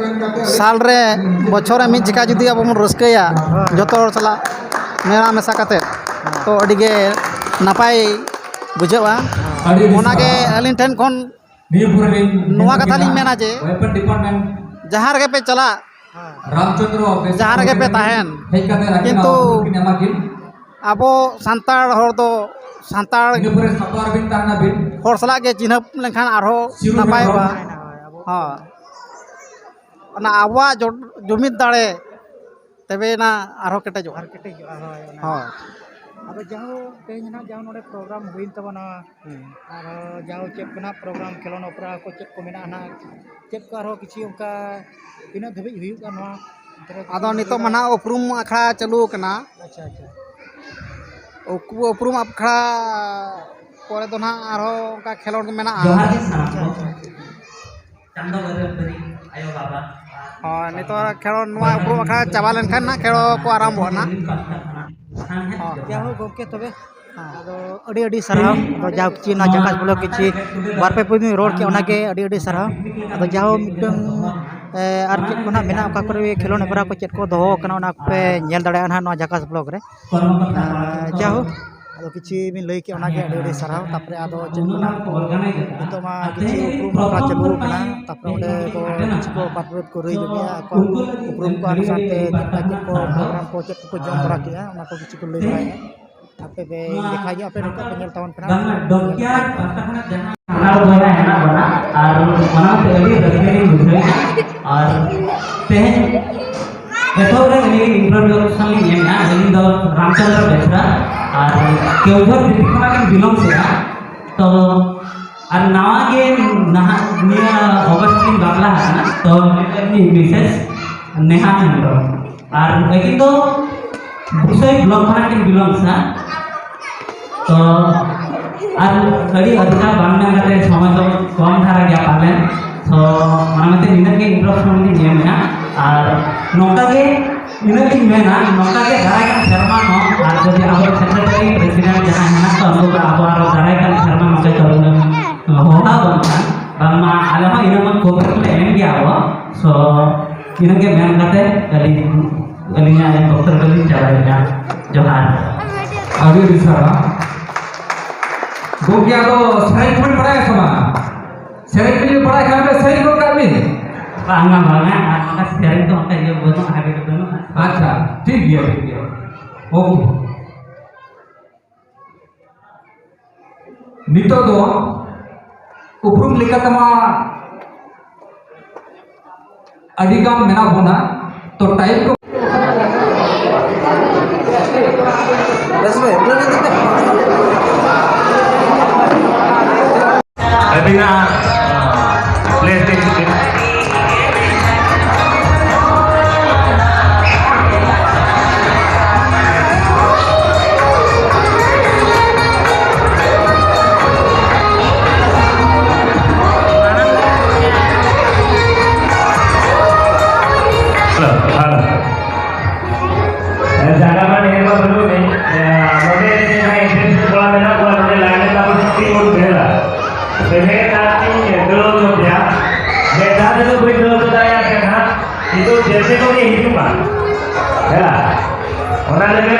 ᱥᱟᱞ ᱨᱮ, ᱵᱚᱪᱷᱚᱨ ᱨᱮ ᱢᱤᱫ ᱡᱚᱠᱷᱟ ᱡᱩᱫᱤ ᱟᱵᱚ ᱵᱚᱱ ᱨᱟᱹᱥᱠᱟᱹᱭᱟ, ᱦᱳᱭ᱾ ᱡᱚᱛᱚ ᱦᱚᱲ ᱥᱟᱞᱟᱜ ᱢᱮᱞᱟ ᱢᱮᱥᱟ ᱠᱟᱛᱮ, ᱛᱚ ᱟᱹᱰᱤ ᱜᱮ ᱱᱟᱯᱟᱭ ᱵᱩᱡᱷᱟᱹᱜᱼᱟ᱾ ᱟᱹᱰᱤ ᱟᱹᱰᱤ ᱚᱱᱟ ᱜᱮ ᱥᱟᱨᱦᱟᱣ᱾ ᱟᱹᱞᱤᱧ ᱴᱷᱮᱱ ᱠᱷᱚᱱ ᱱᱤᱭᱟᱹ ᱯᱚᱨᱮ ᱞᱤᱧ ᱱᱚᱣᱟ ᱠᱟᱛᱷᱟ ᱞᱤᱧ ᱢᱮᱱᱟ ᱡᱮ, weapon department ᱡᱟᱦᱟᱸ ᱨᱮᱜᱮ ᱯᱮ ᱪᱟᱞᱟᱜ, ᱨᱟᱢᱪᱚᱸᱫᱽᱨᱚ ᱵᱮᱥᱨᱟ ᱡᱟᱦᱟᱸ ᱨᱮᱜᱮ ᱯᱮ ᱛᱟᱦᱮᱱ, ᱦᱮᱡ ᱠᱟᱛᱮ ᱟᱹᱠᱤᱱ ᱠᱤᱱᱛᱩ ᱦᱚᱸ ᱠᱤᱱ ᱮᱢᱟ ᱠᱤᱱ᱾ ᱟᱵᱚ ᱥᱟᱱᱛᱟᱲ ᱦᱚᱲ ᱫᱚ ᱥᱟᱱᱛᱟᱲ ᱤᱱᱟᱹ ᱯᱚᱨᱮ ᱥᱟᱯᱲᱟᱣ ᱨᱮᱵᱤᱱ ᱛᱟᱦᱮᱱᱟ ᱵᱤᱱ᱾ ᱦᱚᱲ ᱥᱟᱞᱟᱜ ᱜᱮ ᱪᱤᱱᱦᱟᱹᱯ ᱞᱮᱱᱠᱷᱟᱱ ᱟᱨᱦᱚᱸ ᱥᱤᱨᱩ ᱱᱟᱯᱟᱭᱚᱜᱼᱟ᱾ ᱦᱮᱢᱵᱨᱚᱢ᱾ ᱦᱳᱭ, ᱚᱱᱟ ᱟᱵᱚᱣᱟᱜ ᱡᱚ-, ᱡᱩᱢᱤᱫ ᱫᱟᱲᱮ ᱛᱚᱵᱮᱭᱮᱱᱟ ᱟᱨᱦᱚᱸ ᱠᱮᱴᱮᱡᱚᱜᱼᱟ᱾ ᱟᱨ ᱠᱮᱴᱮᱡᱚᱜᱼᱟ, ᱦᱳᱭ, ᱚᱱᱟ᱾ ᱦᱳᱭ᱾ ᱟᱫᱚ ᱡᱟᱦᱳ, ᱛᱮᱦᱮᱧ ᱱᱟᱜ ᱡᱟᱦᱳ ᱱᱚᱰᱮ ᱯᱨᱳᱜᱨᱟᱢ ᱦᱩᱭᱮᱱ ᱛᱟᱵᱚᱱᱟ, ᱦᱩᱸ᱾ ᱟᱨ ᱡᱟᱦᱳ ᱪᱮᱫ ᱠᱚ ᱱᱟᱜ ᱯᱨᱳᱜᱨᱟᱢ, ᱠᱷᱮᱞᱳᱱᱰ ᱚᱯᱮᱨᱟ ᱠᱚ ᱪᱮᱫ ᱠᱚ ᱢᱮᱱᱟᱜᱼᱟ ᱱᱟᱜ, ᱪᱮᱫ ᱠᱚ ᱟᱨᱦᱚᱸ ᱠᱤᱪᱷᱩ ᱚᱱᱠᱟ ᱛᱤᱱᱟᱹᱜ ᱫᱷᱟᱹᱵᱤᱡ ᱦᱩᱭᱩᱜᱼᱟ ᱱᱚᱣᱟ ᱚᱱᱛᱮ ᱨᱮ? ᱟᱫᱚ ᱱᱤᱛᱚᱜ ᱢᱟ ᱱᱟᱜ ᱩᱯᱨᱩᱢ ᱟᱠᱷᱲᱟ ᱪᱟᱹᱞᱩ ᱟᱠᱟᱱᱟ᱾ ᱟᱪᱪᱷᱟ, ᱟᱪᱪᱷᱟ᱾ ᱩᱠᱩ-, ᱩᱯᱨᱩᱢ ᱟᱠᱷᱲᱟ ᱯᱚᱨᱮ ᱫᱚ ᱱᱟᱜ ᱟᱨᱦᱚᱸ ᱚᱱᱠᱟ ᱠᱷᱮᱞᱳᱱᱰ ᱢᱮᱱᱟᱜᱼᱟ᱾ ᱡᱚᱦᱟᱨ ᱜᱮ ᱥᱟᱱᱟᱢ ᱠᱚ᱾ ᱟᱪᱪᱷᱟ, ᱟᱪᱪᱷᱟ᱾ ᱪᱟᱸᱫᱚ ᱵᱟᱹᱨᱟᱹ ᱵᱟᱹᱨᱤ ᱟᱭᱳ ᱵᱟᱵᱟ, ᱦᱳᱭ, ᱱᱤᱛᱚᱜ ᱠᱷᱮᱞᱳᱰ ᱱᱚᱣᱟ ᱩᱯᱨᱩᱢ ᱟᱠᱷᱲᱟ ᱪᱟᱵᱟ ᱞᱮᱱᱠᱷᱟᱱ ᱱᱟᱜ ᱠᱷᱮᱞᱳᱰ ᱠᱚ ᱟᱨᱟᱢᱵᱷᱚᱜᱼᱟ ᱱᱟᱜ᱾ ᱦᱳᱭ᱾ ᱡᱟᱭᱦᱳᱠ ᱜᱚᱢᱠᱮ, ᱛᱚᱵᱮ ᱟᱫᱚ ᱟᱹᱰᱤ ᱟᱹᱰᱤ ᱥᱟᱨᱦᱟᱣ᱾ ᱟᱫᱚ ᱡᱟᱦᱳᱠ ᱠᱤᱪᱷᱤ ᱱᱚᱣᱟ ᱡᱷᱟᱠᱟᱥ ᱵᱞᱚᱜ ᱠᱤᱪᱷᱤ ᱵᱟᱨ ᱯᱮ ᱯᱩᱱ ᱨᱚᱲ ᱠᱮᱫ, ᱚᱱᱟᱜᱮ ᱟᱹᱰᱤ ᱟᱹᱰᱤ ᱥᱟᱨᱦᱟᱣ᱾ ᱟᱫᱚ ᱡᱟᱦᱳᱠ ᱢᱤᱫᱴᱟᱝ, ᱮ, ᱟᱨ ᱪᱮᱫ ᱠᱚ ᱱᱟᱜ ᱢᱮᱱᱟᱜᱼᱟ, ᱚᱠᱟ ᱠᱚᱨᱮ ᱠᱷᱮᱞᱳᱰ ᱦᱮᱯᱨᱟᱣ ᱠᱚ ᱪᱮᱫ ᱠᱚ ᱫᱚᱦᱚ ᱟᱠᱟᱱᱟ, ᱚᱱᱟ ᱠᱚᱯᱮ ᱧᱮᱞ ᱫᱟᱲᱮᱭᱟᱜᱼᱟ ᱱᱟᱦᱟᱜ ᱱᱚᱣᱟ ᱡᱷᱟᱠᱟᱥ ᱵᱞᱚᱜ ᱨᱮ᱾ ᱮ, ᱡᱟᱦᱳᱠ, ᱟᱫᱚ ᱠᱤᱪᱷᱤ ᱵᱤᱱ ᱞᱟᱹᱭ ᱠᱮᱫ, ᱚᱱᱟᱜᱮ ᱟᱹᱰᱤ ᱟᱹᱰᱤ ᱥᱟᱨᱦᱟᱣ᱾ ᱛᱟᱯᱚᱨᱮ ᱟᱫᱚ ᱪᱮᱫ ᱠᱚ ᱱᱟᱜ ᱱᱤᱛᱚᱜ ᱢᱟ ᱠᱤᱪᱷᱤ ᱩᱯᱨᱩᱢ ᱟᱠᱷᱲᱟ ᱪᱟᱹᱞᱩ ᱟᱠᱟᱱᱟ, ᱛᱟᱯᱚᱨᱮ ᱚᱸᱰᱮ ᱠᱚ ᱠᱤᱪᱷᱩ ᱠᱚ ᱯᱟᱨᱴᱤᱥᱤᱯᱮᱴ ᱠᱚ ᱨᱩᱭ ᱧᱚᱜᱮᱜᱼᱟ, ᱟᱠᱚᱣᱟᱜ ᱩᱯᱨᱩᱢ ᱠᱚ, ᱟᱨ ᱥᱟᱶᱛᱮ ᱪᱮᱫ ᱞᱮᱠᱟ ᱪᱮᱫ ᱠᱚ ᱯᱨᱳᱜᱨᱟᱢ ᱠᱚ ᱪᱮᱫ ᱠᱚᱠᱚ ᱡᱚᱢ ᱵᱟᱲᱟ ᱠᱮᱜᱼᱟ, ᱚᱱᱟ ᱠᱚ ᱠᱤᱪᱷᱩ ᱠᱚ ᱞᱟᱹᱭ ᱵᱟᱲᱟᱭᱮᱜᱼᱟ᱾ ᱟᱯᱮ ᱯᱮ ᱫᱮᱠᱷᱟ ᱧᱚᱜ ᱯᱮ, ᱱᱤᱛᱚᱜ ᱯᱮ ᱧᱮᱞ ᱛᱟᱵᱚᱱ ᱠᱟᱱᱟ᱾ ᱵᱟᱝᱟ, ᱰᱚᱠᱤᱭᱟᱨ ᱯᱟᱦᱴᱟ ᱠᱷᱚᱱᱟᱜ ᱡᱟᱦᱟᱸ ᱥᱟᱱᱛᱟᱲ ᱵᱚᱭᱦᱟ ᱦᱮᱱᱟᱜ ᱵᱚᱱᱟ, ᱟᱨ ᱚᱱᱟ ᱛᱮ ᱟᱹᱰᱤ ᱨᱟᱹᱥᱠᱟᱹ ᱞᱤᱧ ᱵᱩᱡᱷᱟᱹᱣᱮᱫᱼᱟ᱾ ᱟᱨ ᱛᱮᱦᱮᱧ ᱮᱛᱚᱦᱚᱵ ᱨᱮ ᱟᱹᱞᱤᱧ introduction ᱞᱤᱧ ᱮᱢᱮᱫᱼᱟ᱾ ᱟᱹᱞᱤᱧ ᱫᱚ ᱨᱟᱢᱪᱚᱸᱫᱽᱨᱚ ᱵᱮᱥᱨᱟ, ᱟᱨ ᱠᱮᱣᱡᱷᱚᱨ ᱵᱤᱴᱤ ᱠᱷᱚᱱᱟᱜ ᱞᱤᱧ belong ᱮᱫᱼᱟ᱾ ᱛᱚ ᱟᱨ ᱱᱟᱣᱟ ᱜᱮ ᱱᱟᱦᱟᱜ ᱱᱤᱭᱟᱹ ᱚᱜᱚᱥᱴ ᱞᱤᱧ ᱵᱟᱯᱞᱟ ᱟᱠᱟᱱᱟ᱾ ᱛᱚ ᱢᱤᱥᱮᱥ ᱱᱮᱦᱟ ᱦᱮᱢᱵᱨᱚᱢ, ᱟᱨ ᱟᱹᱠᱤᱱ ᱫᱚ ᱵᱩᱥᱟᱹᱭ ᱵᱞᱚᱠ ᱠᱷᱚᱱᱟᱜ ᱠᱤᱱ belong ᱟ᱾ ᱛᱚ ᱟᱨ ᱟᱹᱰᱤ ᱚᱫᱷᱤᱠᱟᱨ ᱵᱟᱝ ᱢᱮᱱ ᱠᱟᱛᱮ, ᱥᱚᱢᱚᱭ ᱫᱚ ᱠᱚᱢ ᱫᱷᱟᱨᱟ ᱜᱮᱭᱟ ᱯᱟᱞᱮᱱ᱾ ᱛᱚ ᱚᱱᱟ ᱢᱮᱱᱛᱮ ᱱᱤᱱᱟᱹᱜ ᱜᱮ introduction ᱞᱤᱧ ᱮᱢᱮᱫᱼᱟ᱾ ᱟᱨ ᱱᱚᱝᱠᱟ ᱜᱮ ᱤᱱᱟᱹ ᱜᱤᱧ ᱢᱮᱱᱟ, ᱱᱚᱝᱠᱟ ᱜᱮ ᱫᱟᱨᱟᱭ ᱠᱟᱱ ᱥᱮᱨᱢᱟ ᱦᱚᱸ, ᱟᱨ ᱡᱩᱫᱤ ᱟᱵᱚ ᱥᱮᱠᱨᱮᱴᱟᱨᱤ ᱯᱨᱮᱥᱤᱰᱮᱱᱴ ᱡᱟᱦᱟᱸᱭ ᱢᱮᱱᱟᱜ ᱠᱚᱣᱟ, ᱩᱱᱠᱩ ᱠᱚ ᱟᱵᱚ ᱟᱨᱚ ᱫᱟᱨᱟᱭ ᱠᱟᱱ ᱥᱮᱨᱢᱟ ᱱᱚᱝᱠᱟ ᱠᱚ ᱦᱚᱦᱚ ᱟᱵᱚᱱ ᱠᱷᱟᱱ, ᱵᱟᱝᱢᱟ ᱟᱞᱮ ᱦᱚᱸ ᱤᱱᱟᱹ ᱢᱟ ᱠᱚᱵᱷᱟᱨ ᱞᱮ ᱮᱢ ᱜᱮᱭᱟ ᱟᱵᱚ᱾ ᱥᱚ ᱤᱱᱟᱹ ᱜᱮ ᱢᱮᱱ ᱠᱟᱛᱮ ᱟᱹᱞᱤᱧ, ᱟᱹᱞᱤᱧᱟᱜ ᱵᱚᱠᱛᱚᱵᱵᱚ ᱫᱚᱞᱤᱧ ᱪᱟᱵᱟᱭᱮᱫᱼᱟ᱾ ᱡᱚᱦᱟᱨ᱾ ᱟᱹᱰᱤ ᱟᱹᱰᱤ ᱥᱟᱨᱦᱟᱣ᱾ ᱜᱚᱢᱠᱮ, ᱟᱫᱚ ᱥᱮᱨᱮᱧ ᱵᱚᱱ ᱵᱟᱲᱟᱭᱟ ᱥᱮ ᱵᱟᱝ? ᱥᱮᱨᱮᱧ ᱵᱤᱱ ᱵᱟᱲᱟᱭ ᱠᱷᱟᱱ ᱯᱮ ᱥᱮᱨᱮᱧ ᱜᱚᱫ ᱠᱟᱜ ᱵᱤᱱ᱾ ᱵᱟᱝᱟ, ᱵᱟᱝᱟ, ᱟᱨ ᱱᱚᱝᱠᱟ ᱥᱮᱨᱮᱧ ᱫᱚ ᱚᱱᱠᱟ ᱤᱭᱟᱹ ᱵᱟᱹᱱᱩᱜᱼᱟ, habit ᱵᱟᱹᱱᱩᱜᱼᱟ᱾ ᱟᱪᱪᱷᱟ, ᱴᱷᱤᱠ ᱜᱮᱭᱟ, ᱴᱷᱤᱠ ᱜᱮᱭᱟ᱾ ᱳᱠᱮ᱾ ᱱᱤᱛᱚᱜ ᱫᱚ ᱩᱯᱨᱩᱢ ᱞᱮᱠᱟᱛᱮᱢᱟ ᱟᱹᱰᱤ ᱜᱟᱱ ᱢᱮᱱᱟᱜ ᱵᱚᱱᱟ, ᱛᱚ ᱴᱟᱭᱤᱢ ᱠᱚ ᱟᱹᱵᱤᱱᱟᱜ, ᱞᱟᱹᱭ ᱛᱮ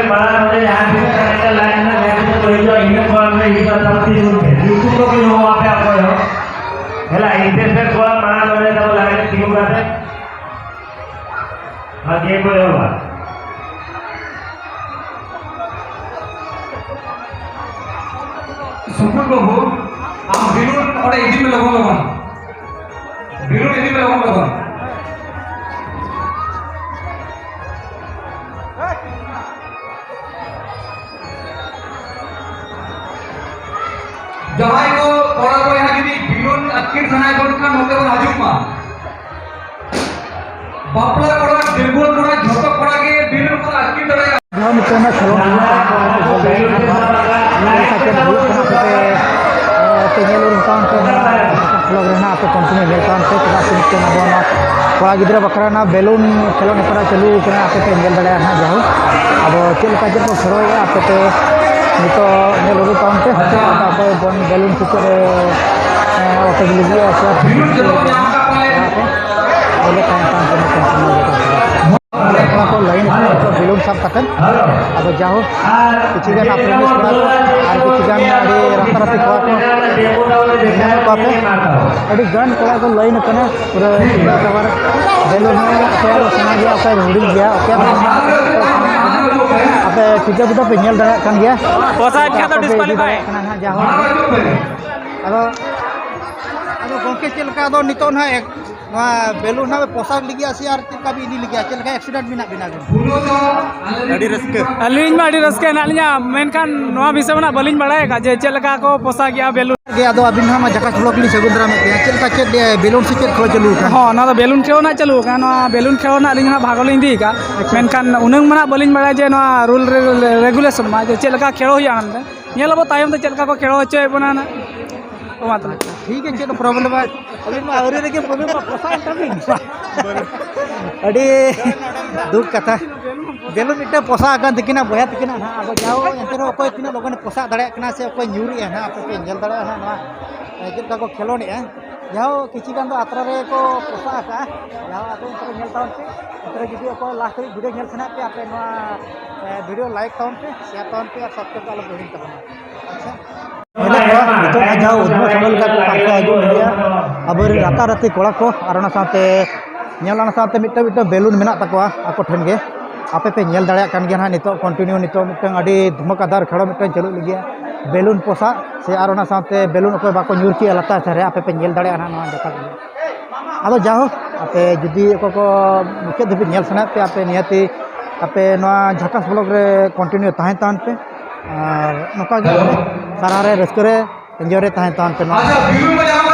ᱢᱟᱲᱟᱝ ᱱᱚᱰᱮ ᱡᱟᱦᱟᱸ ᱛᱤᱱᱟᱹᱜ ᱠᱟᱱᱮᱠᱴ ᱞᱟᱭᱤᱱ ᱨᱮ ᱢᱮᱱᱟᱜ ᱠᱚ ᱦᱤᱡᱩᱜᱼᱟ, ᱤᱱᱟᱹ ᱯᱚᱨ ᱨᱮ ᱦᱤᱡᱩᱜᱼᱟ, ᱛᱟᱨᱯᱚᱨ ᱛᱤᱸᱜᱩᱱ ᱯᱮ᱾ ᱧᱩᱛᱩᱢ ᱫᱚ ᱵᱟᱹᱧ ᱦᱚᱦᱚ ᱟᱯᱮᱭᱟ ᱚᱠᱚᱭ ᱦᱚᱸ᱾ ᱦᱮᱞᱟ, ᱤᱱᱴᱟᱨᱮᱥᱴᱮᱰ ᱠᱚᱲᱟ ᱢᱟᱲᱟᱝ ᱱᱚᱰᱮ ᱛᱟᱵᱚ ᱞᱟᱭᱤᱱ ᱨᱮ ᱛᱤᱸᱜᱩ ᱠᱟᱛᱮ ᱟᱨ ᱜᱮᱢ ᱵᱚ ᱮᱦᱚᱵᱟ᱾ ᱥᱩᱠᱩᱞ ᱵᱟᱹᱵᱩ, ᱟᱢ ᱵᱤᱞᱩᱱ ᱚᱸᱰᱮ ᱤᱫᱤ ᱢᱮ ᱞᱚᱜᱚᱱ ᱞᱚᱜᱚᱱ᱾ ᱵᱤᱞᱩᱱ ᱤᱫᱤ ᱢᱮ ᱞᱚᱜᱚᱱ ᱞᱚᱜᱚᱱ᱾ ᱡᱟᱦᱟᱸᱭ ᱠᱚ ᱠᱚᱲᱟ ᱵᱚᱭᱦᱟ ᱡᱩᱫᱤ ᱵᱤᱞᱩᱱ ᱟᱹᱛᱠᱤᱨ ᱥᱟᱱᱟᱭᱮᱫ ᱵᱚᱱ ᱠᱷᱟᱱ, ᱱᱚᱛᱮ ᱵᱚᱱ ᱦᱤᱡᱩᱜ ᱢᱟ᱾ ᱵᱟᱯᱞᱟ ᱠᱚᱲᱟ, ᱰᱟᱺᱜᱩᱣᱟᱹ ᱠᱚᱲᱟ, ᱡᱷᱚᱛᱚ ᱠᱚᱲᱟ ᱜᱮ ᱵᱤᱞᱩᱱ ᱠᱚ ᱟᱹᱛᱠᱤᱨ ᱫᱟᱲᱮᱭᱟᱜᱼᱟ᱾ ᱡᱟᱦᱟᱸ ᱱᱤᱛᱚᱜ ᱚᱱᱟ ᱠᱷᱮᱞᱳᱰ ᱦᱩᱭᱩᱜ ᱠᱟᱱᱟ, ᱚᱱᱟ ᱠᱷᱮᱞᱳᱰ ᱪᱮᱫ ᱞᱮᱠᱟ ᱪᱮᱫ ᱦᱩᱭᱩᱜ ᱠᱟᱱᱟ, ᱟᱯᱮ ᱯᱮ, ᱮ, ᱯᱮ ᱧᱮᱞ ᱩᱨᱩᱢ ᱛᱟᱵᱚᱱ ᱯᱮ, ᱱᱚᱣᱟ ᱠᱷᱮᱞᱳᱰ ᱨᱮ ᱱᱟᱦᱟᱜ ᱟᱯᱮ ᱠᱚᱱᱴᱤᱱᱤᱭᱩ ᱧᱮᱞ ᱛᱟᱵᱚᱱ ᱯᱮ, ᱪᱮᱫᱟᱜ ᱥᱮ ᱱᱤᱛᱚᱜ ᱟᱵᱚ ᱱᱚᱣᱟ ᱠᱚᱲᱟ ᱜᱤᱫᱽᱨᱟᱹ ᱵᱟᱠᱷᱨᱟ ᱱᱟᱜ ᱵᱮᱞᱩᱱ ᱠᱷᱮᱞᱳᱰ ᱦᱮᱯᱨᱟᱣ ᱪᱟᱹᱞᱩ ᱟᱠᱟᱱᱟ, ᱟᱯᱮ ᱯᱮ ᱧᱮᱞ ᱫᱟᱲᱮᱭᱟᱜᱼᱟ ᱱᱟᱦᱟᱜ᱾ ᱡᱟᱭᱦᱳᱠ, ᱟᱫᱚ ᱪᱮᱫ ᱞᱮᱠᱟ ᱪᱮᱫ ᱠᱚ ᱥᱮᱨᱣᱟᱭᱮᱫᱼᱟ, ᱟᱯᱮ ᱯᱮ ᱱᱤᱛᱚᱜ ᱧᱮᱞ ᱩᱰᱩᱠ ᱛᱟᱵᱚᱱ ᱯᱮ, ᱚᱠᱚᱭ ᱵᱚᱱ ᱵᱮᱞᱩᱱ ᱥᱮ ᱪᱮᱫ ᱮ, ᱮ, ᱚᱴᱮᱡ ᱞᱟᱹᱜᱤᱫ ᱥᱮ ᱚᱴᱮᱡ ᱞᱟᱹᱜᱤᱫ ᱚᱱᱟ ᱠᱚ ᱵᱚᱞᱮ ᱛᱟᱭᱚᱢ ᱛᱟᱭᱚᱢ ᱛᱮ ᱱᱚᱛᱮ ᱥᱮᱱ ᱞᱮᱱ ᱜᱮ᱾ ᱠᱚᱲᱟ ᱠᱚ ᱞᱟᱭᱤᱱ ᱠᱚ ᱵᱮᱞᱩᱱ ᱥᱟᱵ ᱠᱟᱛᱮ, ᱟᱫᱚ ᱡᱟᱦᱳᱠ ᱠᱤᱪᱷᱩ ᱜᱟᱱ ᱟᱯᱮ ᱠᱚᱲᱟ ᱠᱚ ᱟᱨ ᱠᱤᱪᱷᱩ ᱜᱟᱱ ᱟᱹᱰᱤ ᱨᱟᱯᱟᱨᱟᱯᱤ ᱠᱚᱲᱟ ᱠᱚ ᱧᱮᱞ ᱠᱚᱣᱟ ᱯᱮ, ᱟᱹᱰᱤ ᱜᱟᱱ ᱠᱚᱲᱟ ᱠᱚ ᱞᱟᱭᱤᱱ ᱟᱠᱟᱱᱟ᱾ ᱯᱩᱨᱟᱹ ᱮᱠᱮᱵᱟᱨᱮ ᱵᱮᱞᱩᱱ ᱦᱚᱸ ᱚᱠᱚᱭᱟᱜ ᱫᱚ ᱥᱮᱬᱟ ᱜᱮᱭᱟ, ᱚᱠᱚᱭᱟᱜ ᱫᱚ ᱦᱩᱰᱤᱧ ᱜᱮᱭᱟ, ᱚᱠᱚᱭᱟᱜ ᱫᱚ ᱟᱯᱮ ᱴᱷᱤᱠᱟᱹ ᱵᱩᱴᱟᱹ ᱯᱮ ᱧᱮᱞ ᱫᱟᱲᱮᱭᱟᱜ ᱠᱟᱱ ᱜᱮᱭᱟ᱾ ᱯᱚᱥᱟ ᱟᱪᱪᱷᱟ ᱫᱚ ᱟᱯᱮ ᱯᱮ ᱤᱫᱤ disqualify᱾ ᱫᱟᱲᱮᱭᱟᱜ ᱠᱟᱱᱟ ᱱᱟᱦᱟᱜ, ᱡᱟᱦᱳᱠ᱾ ᱟᱫᱚ, ᱟᱫᱚ ᱜᱚᱢᱠᱮ, ᱪᱮᱫ ᱞᱮᱠᱟ ᱟᱫᱚ ᱱᱤᱛᱚᱜ ᱱᱟᱦᱟᱜ ᱮᱠ-, ᱱᱚᱣᱟ ᱵᱮᱞᱩᱱ ᱱᱟᱦᱟᱜ ᱯᱚᱥᱟᱜ ᱞᱟᱹᱜᱤᱫ ᱥᱮ ᱟᱨ ᱪᱮᱫ ᱞᱮᱠᱟ ᱵᱤᱱ ᱤᱫᱤ ᱞᱟᱹᱜᱤᱫ? ᱪᱮᱫ ᱞᱮᱠᱟ accident ᱢᱮᱱᱟᱜ ᱵᱤᱱᱟ ᱟᱹᱵᱤᱱ? ᱟᱹᱰᱤ ᱨᱟᱹᱥᱠᱟᱹ᱾ ᱟᱹᱞᱤᱧ ᱢᱟ ᱟᱹᱰᱤ ᱨᱟᱹᱥᱠᱟᱹ ᱦᱮᱱᱟᱜ ᱞᱤᱧᱟ, ᱢᱮᱱᱠᱷᱟᱱ ᱱᱚᱣᱟ ᱵᱤᱥᱚᱭ ᱢᱟ ᱱᱟᱜ ᱵᱟᱹᱞᱤᱧ ᱵᱟᱲᱟᱭ ᱟᱠᱟᱫ ᱡᱮ ᱪᱮᱫ ᱞᱮᱠᱟ ᱠᱚ ᱯᱚᱥᱟᱜ ᱜᱮᱭᱟ ᱵᱮᱞᱩᱱ᱾ ᱜᱮ, ᱟᱫᱚ ᱟᱹᱵᱤᱱ ᱦᱚᱸ ᱱᱚᱣᱟ ᱡᱟᱠᱟᱥ vlog ᱞᱤᱧ ᱥᱟᱹᱜᱩᱱ ᱫᱟᱨᱟᱢᱮᱫ ᱯᱮᱭᱟ᱾ ᱪᱮᱫ ᱞᱮᱠᱟ, ᱪᱮᱫ, ᱮ, ᱵᱮᱞᱩᱱ ᱥᱮ ᱪᱮᱫ ᱠᱷᱮᱞᱳ ᱪᱟᱹᱞᱩ ᱟᱠᱟᱱᱟ? ᱦᱚᱸ, ᱚᱱᱟ ᱫᱚ ᱵᱮᱞᱩᱱ ᱠᱷᱮᱞᱳ ᱱᱟᱜ ᱪᱟᱹᱞᱩ ᱟᱠᱟᱱᱟ᱾ ᱱᱚᱣᱟ ᱵᱮᱞᱩᱱ ᱠᱷᱮᱞᱳ ᱱᱟᱜ ᱟᱹᱞᱤᱧ ᱦᱚᱸ ᱱᱟᱜ ᱵᱷᱟᱜᱽ ᱞᱤᱧ ᱤᱫᱤ ᱟᱠᱟᱫᱼᱟ᱾ ᱟᱪᱪᱷᱟ᱾ ᱢᱮᱱᱠᱷᱟᱱ ᱩᱱᱟᱹᱝ ᱢᱟ ᱱᱟᱜ ᱵᱟᱹᱞᱤᱧ ᱵᱟᱲᱟᱭᱟ ᱡᱮ ᱱᱚᱣᱟ rule ᱨᱮ, ᱨᱮ, regulation ᱢᱟ ᱡᱮ ᱪᱮᱫ ᱞᱮᱠᱟ ᱠᱷᱮᱞᱳ ᱦᱩᱭᱩᱜᱼᱟ ᱢᱮᱱᱛᱮ᱾ ᱧᱮᱞ ᱟᱵᱚ ᱛᱟᱭᱚᱢ ᱛᱮ ᱪᱮᱫ ᱞᱮᱠᱟ ᱠᱚ ᱠᱷᱮᱞᱳ ᱦᱚᱪᱚᱭᱮᱫ ᱵᱚᱱᱟ ᱱᱟᱜ᱾ ᱚ, ᱢᱟ ᱛᱚᱵᱮ᱾ ᱴᱷᱤᱠ ᱜᱮᱭᱟ, ᱪᱮᱫ ᱦᱚᱸ problem ᱵᱟᱝ᱾ ᱟᱹᱵᱤᱱ ᱢᱟ ᱟᱹᱣᱨᱤ ᱨᱮᱜᱮ ᱵᱟᱹᱵᱤᱱ ᱢᱟ ᱯᱚᱥᱟᱜ ᱮᱱ ᱛᱟᱵᱤᱱ᱾ ᱟᱹᱰᱤ ᱫᱩᱠ ᱠᱟᱛᱷᱟ᱾ ᱵᱮᱞᱩᱱ ᱢᱤᱫᱴᱟᱝ ᱯᱚᱥᱟᱜ ᱟᱠᱟᱱ ᱛᱟᱹᱠᱤᱱᱟ ᱵᱚᱭᱦᱟ ᱛᱟᱹᱠᱤᱱᱟᱜ ᱱᱟᱦᱟᱜ᱾ ᱟᱫᱚ ᱡᱟᱦᱳᱠ, ᱮᱱᱛᱮ ᱨᱮᱦᱚᱸ ᱚᱠᱚᱭ ᱛᱤᱱᱟᱹᱜ ᱞᱚᱜᱚᱱᱮ ᱯᱚᱥᱟᱜ ᱫᱟᱲᱮᱭᱟᱜ ᱠᱟᱱᱟ ᱥᱮ ᱚᱠᱚᱭ ᱧᱩᱨ ᱮᱜᱼᱟ ᱱᱟᱦᱟᱜ, ᱟᱯᱮ ᱯᱮ ᱧᱮᱞ ᱫᱟᱲᱮᱭᱟᱜᱼᱟ ᱱᱟᱦᱟᱜ ᱱᱚᱣᱟ, ᱮ, ᱪᱮᱫ ᱞᱮᱠᱟ ᱠᱚ ᱠᱷᱮᱞᱳᱰᱮᱜᱼᱟ᱾ ᱡᱟᱦᱳᱠ, ᱠᱤᱪᱷᱩ ᱜᱟᱱ ᱫᱚ ᱟᱛᱨᱟ ᱨᱮᱠᱚ ᱯᱚᱥᱟᱜ ᱟᱠᱟᱜᱼᱟ᱾ ᱡᱟᱦᱳᱠ, ᱟᱫᱚ ᱚᱱᱛᱮ ᱨᱮ ᱧᱮᱞ ᱛᱟᱵᱚᱱ ᱯᱮ᱾ ᱚᱱᱛᱮ ᱨᱮ ᱡᱩᱫᱤ ᱚᱠᱚᱭ last ᱫᱷᱟᱹᱵᱤᱡ video ᱧᱮᱞ ᱥᱟᱱᱟᱭᱮᱫ ᱯᱮᱭᱟ, ᱟᱯᱮ ᱱᱚᱣᱟ, ᱮ, video like ᱛᱟᱵᱚᱱ ᱯᱮ, share ᱛᱟᱵᱚᱱ ᱯᱮ ᱟᱨ subscribe ᱫᱚ ᱟᱞᱚ ᱯᱮ ᱦᱤᱲᱤᱧ ᱛᱟᱵᱚᱱᱟ᱾ ᱟᱪᱪᱷᱟ, ᱧᱮᱞᱮᱫ ᱠᱚᱣᱟ ᱱᱤᱛᱚᱜ ᱦᱟᱸᱜ ᱡᱟᱦᱟᱸ ᱩᱫᱽᱢᱟᱹ ᱥᱚᱲᱚ ᱞᱮᱠᱟ ᱠᱚ ᱠᱟᱱᱛᱮ ᱦᱤᱡᱩᱜ ᱞᱟᱹᱜᱤᱫᱼᱟ ᱟᱵᱚᱨᱮᱱ ᱨᱟᱛᱟ ᱨᱟᱛᱤ ᱠᱚᱲᱟ ᱠᱚ, ᱟᱨ ᱚᱱᱟ ᱥᱟᱶᱛᱮ ᱧᱮᱞ, ᱚᱱᱟ ᱥᱟᱶᱛᱮ ᱢᱤᱫᱴᱟᱝ ᱢᱤᱫᱴᱟᱝ balloon ᱢᱮᱱᱟᱜ ᱛᱟᱠᱚᱣᱟ ᱟᱠᱚ ᱴᱷᱮᱱ ᱜᱮ᱾ ᱟᱯᱮ ᱯᱮ ᱧᱮᱞ ᱫᱟᱲᱮᱭᱟᱜ ᱠᱟᱱ ᱜᱮᱭᱟ ᱦᱟᱸᱜ, ᱱᱤᱛᱚᱜ continue ᱱᱤᱛᱚᱜ ᱢᱤᱫᱴᱟᱝ ᱟᱹᱰᱤ ᱫᱷᱩᱢᱟᱠᱟᱫᱟᱨ ᱠᱷᱮᱞᱳ ᱢᱤᱫᱴᱟᱝ ᱪᱟᱹᱞᱩᱜ ᱞᱟᱹᱜᱤᱫᱼᱟ, balloon ᱯᱚᱥᱟᱜ ᱥᱮ ᱟᱨ ᱚᱱᱟ ᱥᱟᱶᱛᱮ balloon ᱚᱠᱚᱭ ᱵᱟᱠᱚ ᱧᱩᱨ ᱦᱚᱪᱚᱭᱟ ᱞᱟᱛᱟᱨ ᱥᱮᱫ ᱨᱮ, ᱟᱯᱮ ᱯᱮ ᱧᱮᱞ ᱫᱟᱲᱮᱭᱟᱜᱼᱟ ᱦᱟᱸᱜ ᱱᱚᱣᱟ ᱡᱚᱛᱚ ᱜᱮ᱾ ᱟᱫᱚ ᱡᱟᱭᱦᱳᱠ, ᱟᱯᱮ ᱡᱩᱫᱤ ᱚᱠᱚᱭ ᱠᱚ ᱢᱩᱪᱟᱹᱫ ᱫᱷᱟᱹᱵᱤᱡ ᱧᱮᱞ ᱥᱟᱱᱟᱭᱮᱫ ᱯᱮᱭᱟ, ᱟᱯᱮ ᱱᱤᱦᱟᱹᱛᱤ ᱟᱯᱮ ᱱᱚᱣᱟ ᱡᱷᱟᱠᱟᱥ vlog ᱨᱮ continue ᱛᱟᱦᱮᱸ ᱛᱟᱦᱮᱱ ᱯᱮ, ᱟᱨ ᱱᱚᱝᱠᱟ ᱜᱮ ᱟᱯᱮ ᱥᱟᱨᱦᱟᱣ ᱨᱮ, ᱨᱟᱹᱥᱠᱟᱹ ᱨᱮ, enjoy ᱨᱮ ᱛᱟᱦᱮᱸ ᱛᱟᱦᱮᱱ ᱯᱮ᱾ ᱱᱚᱣᱟ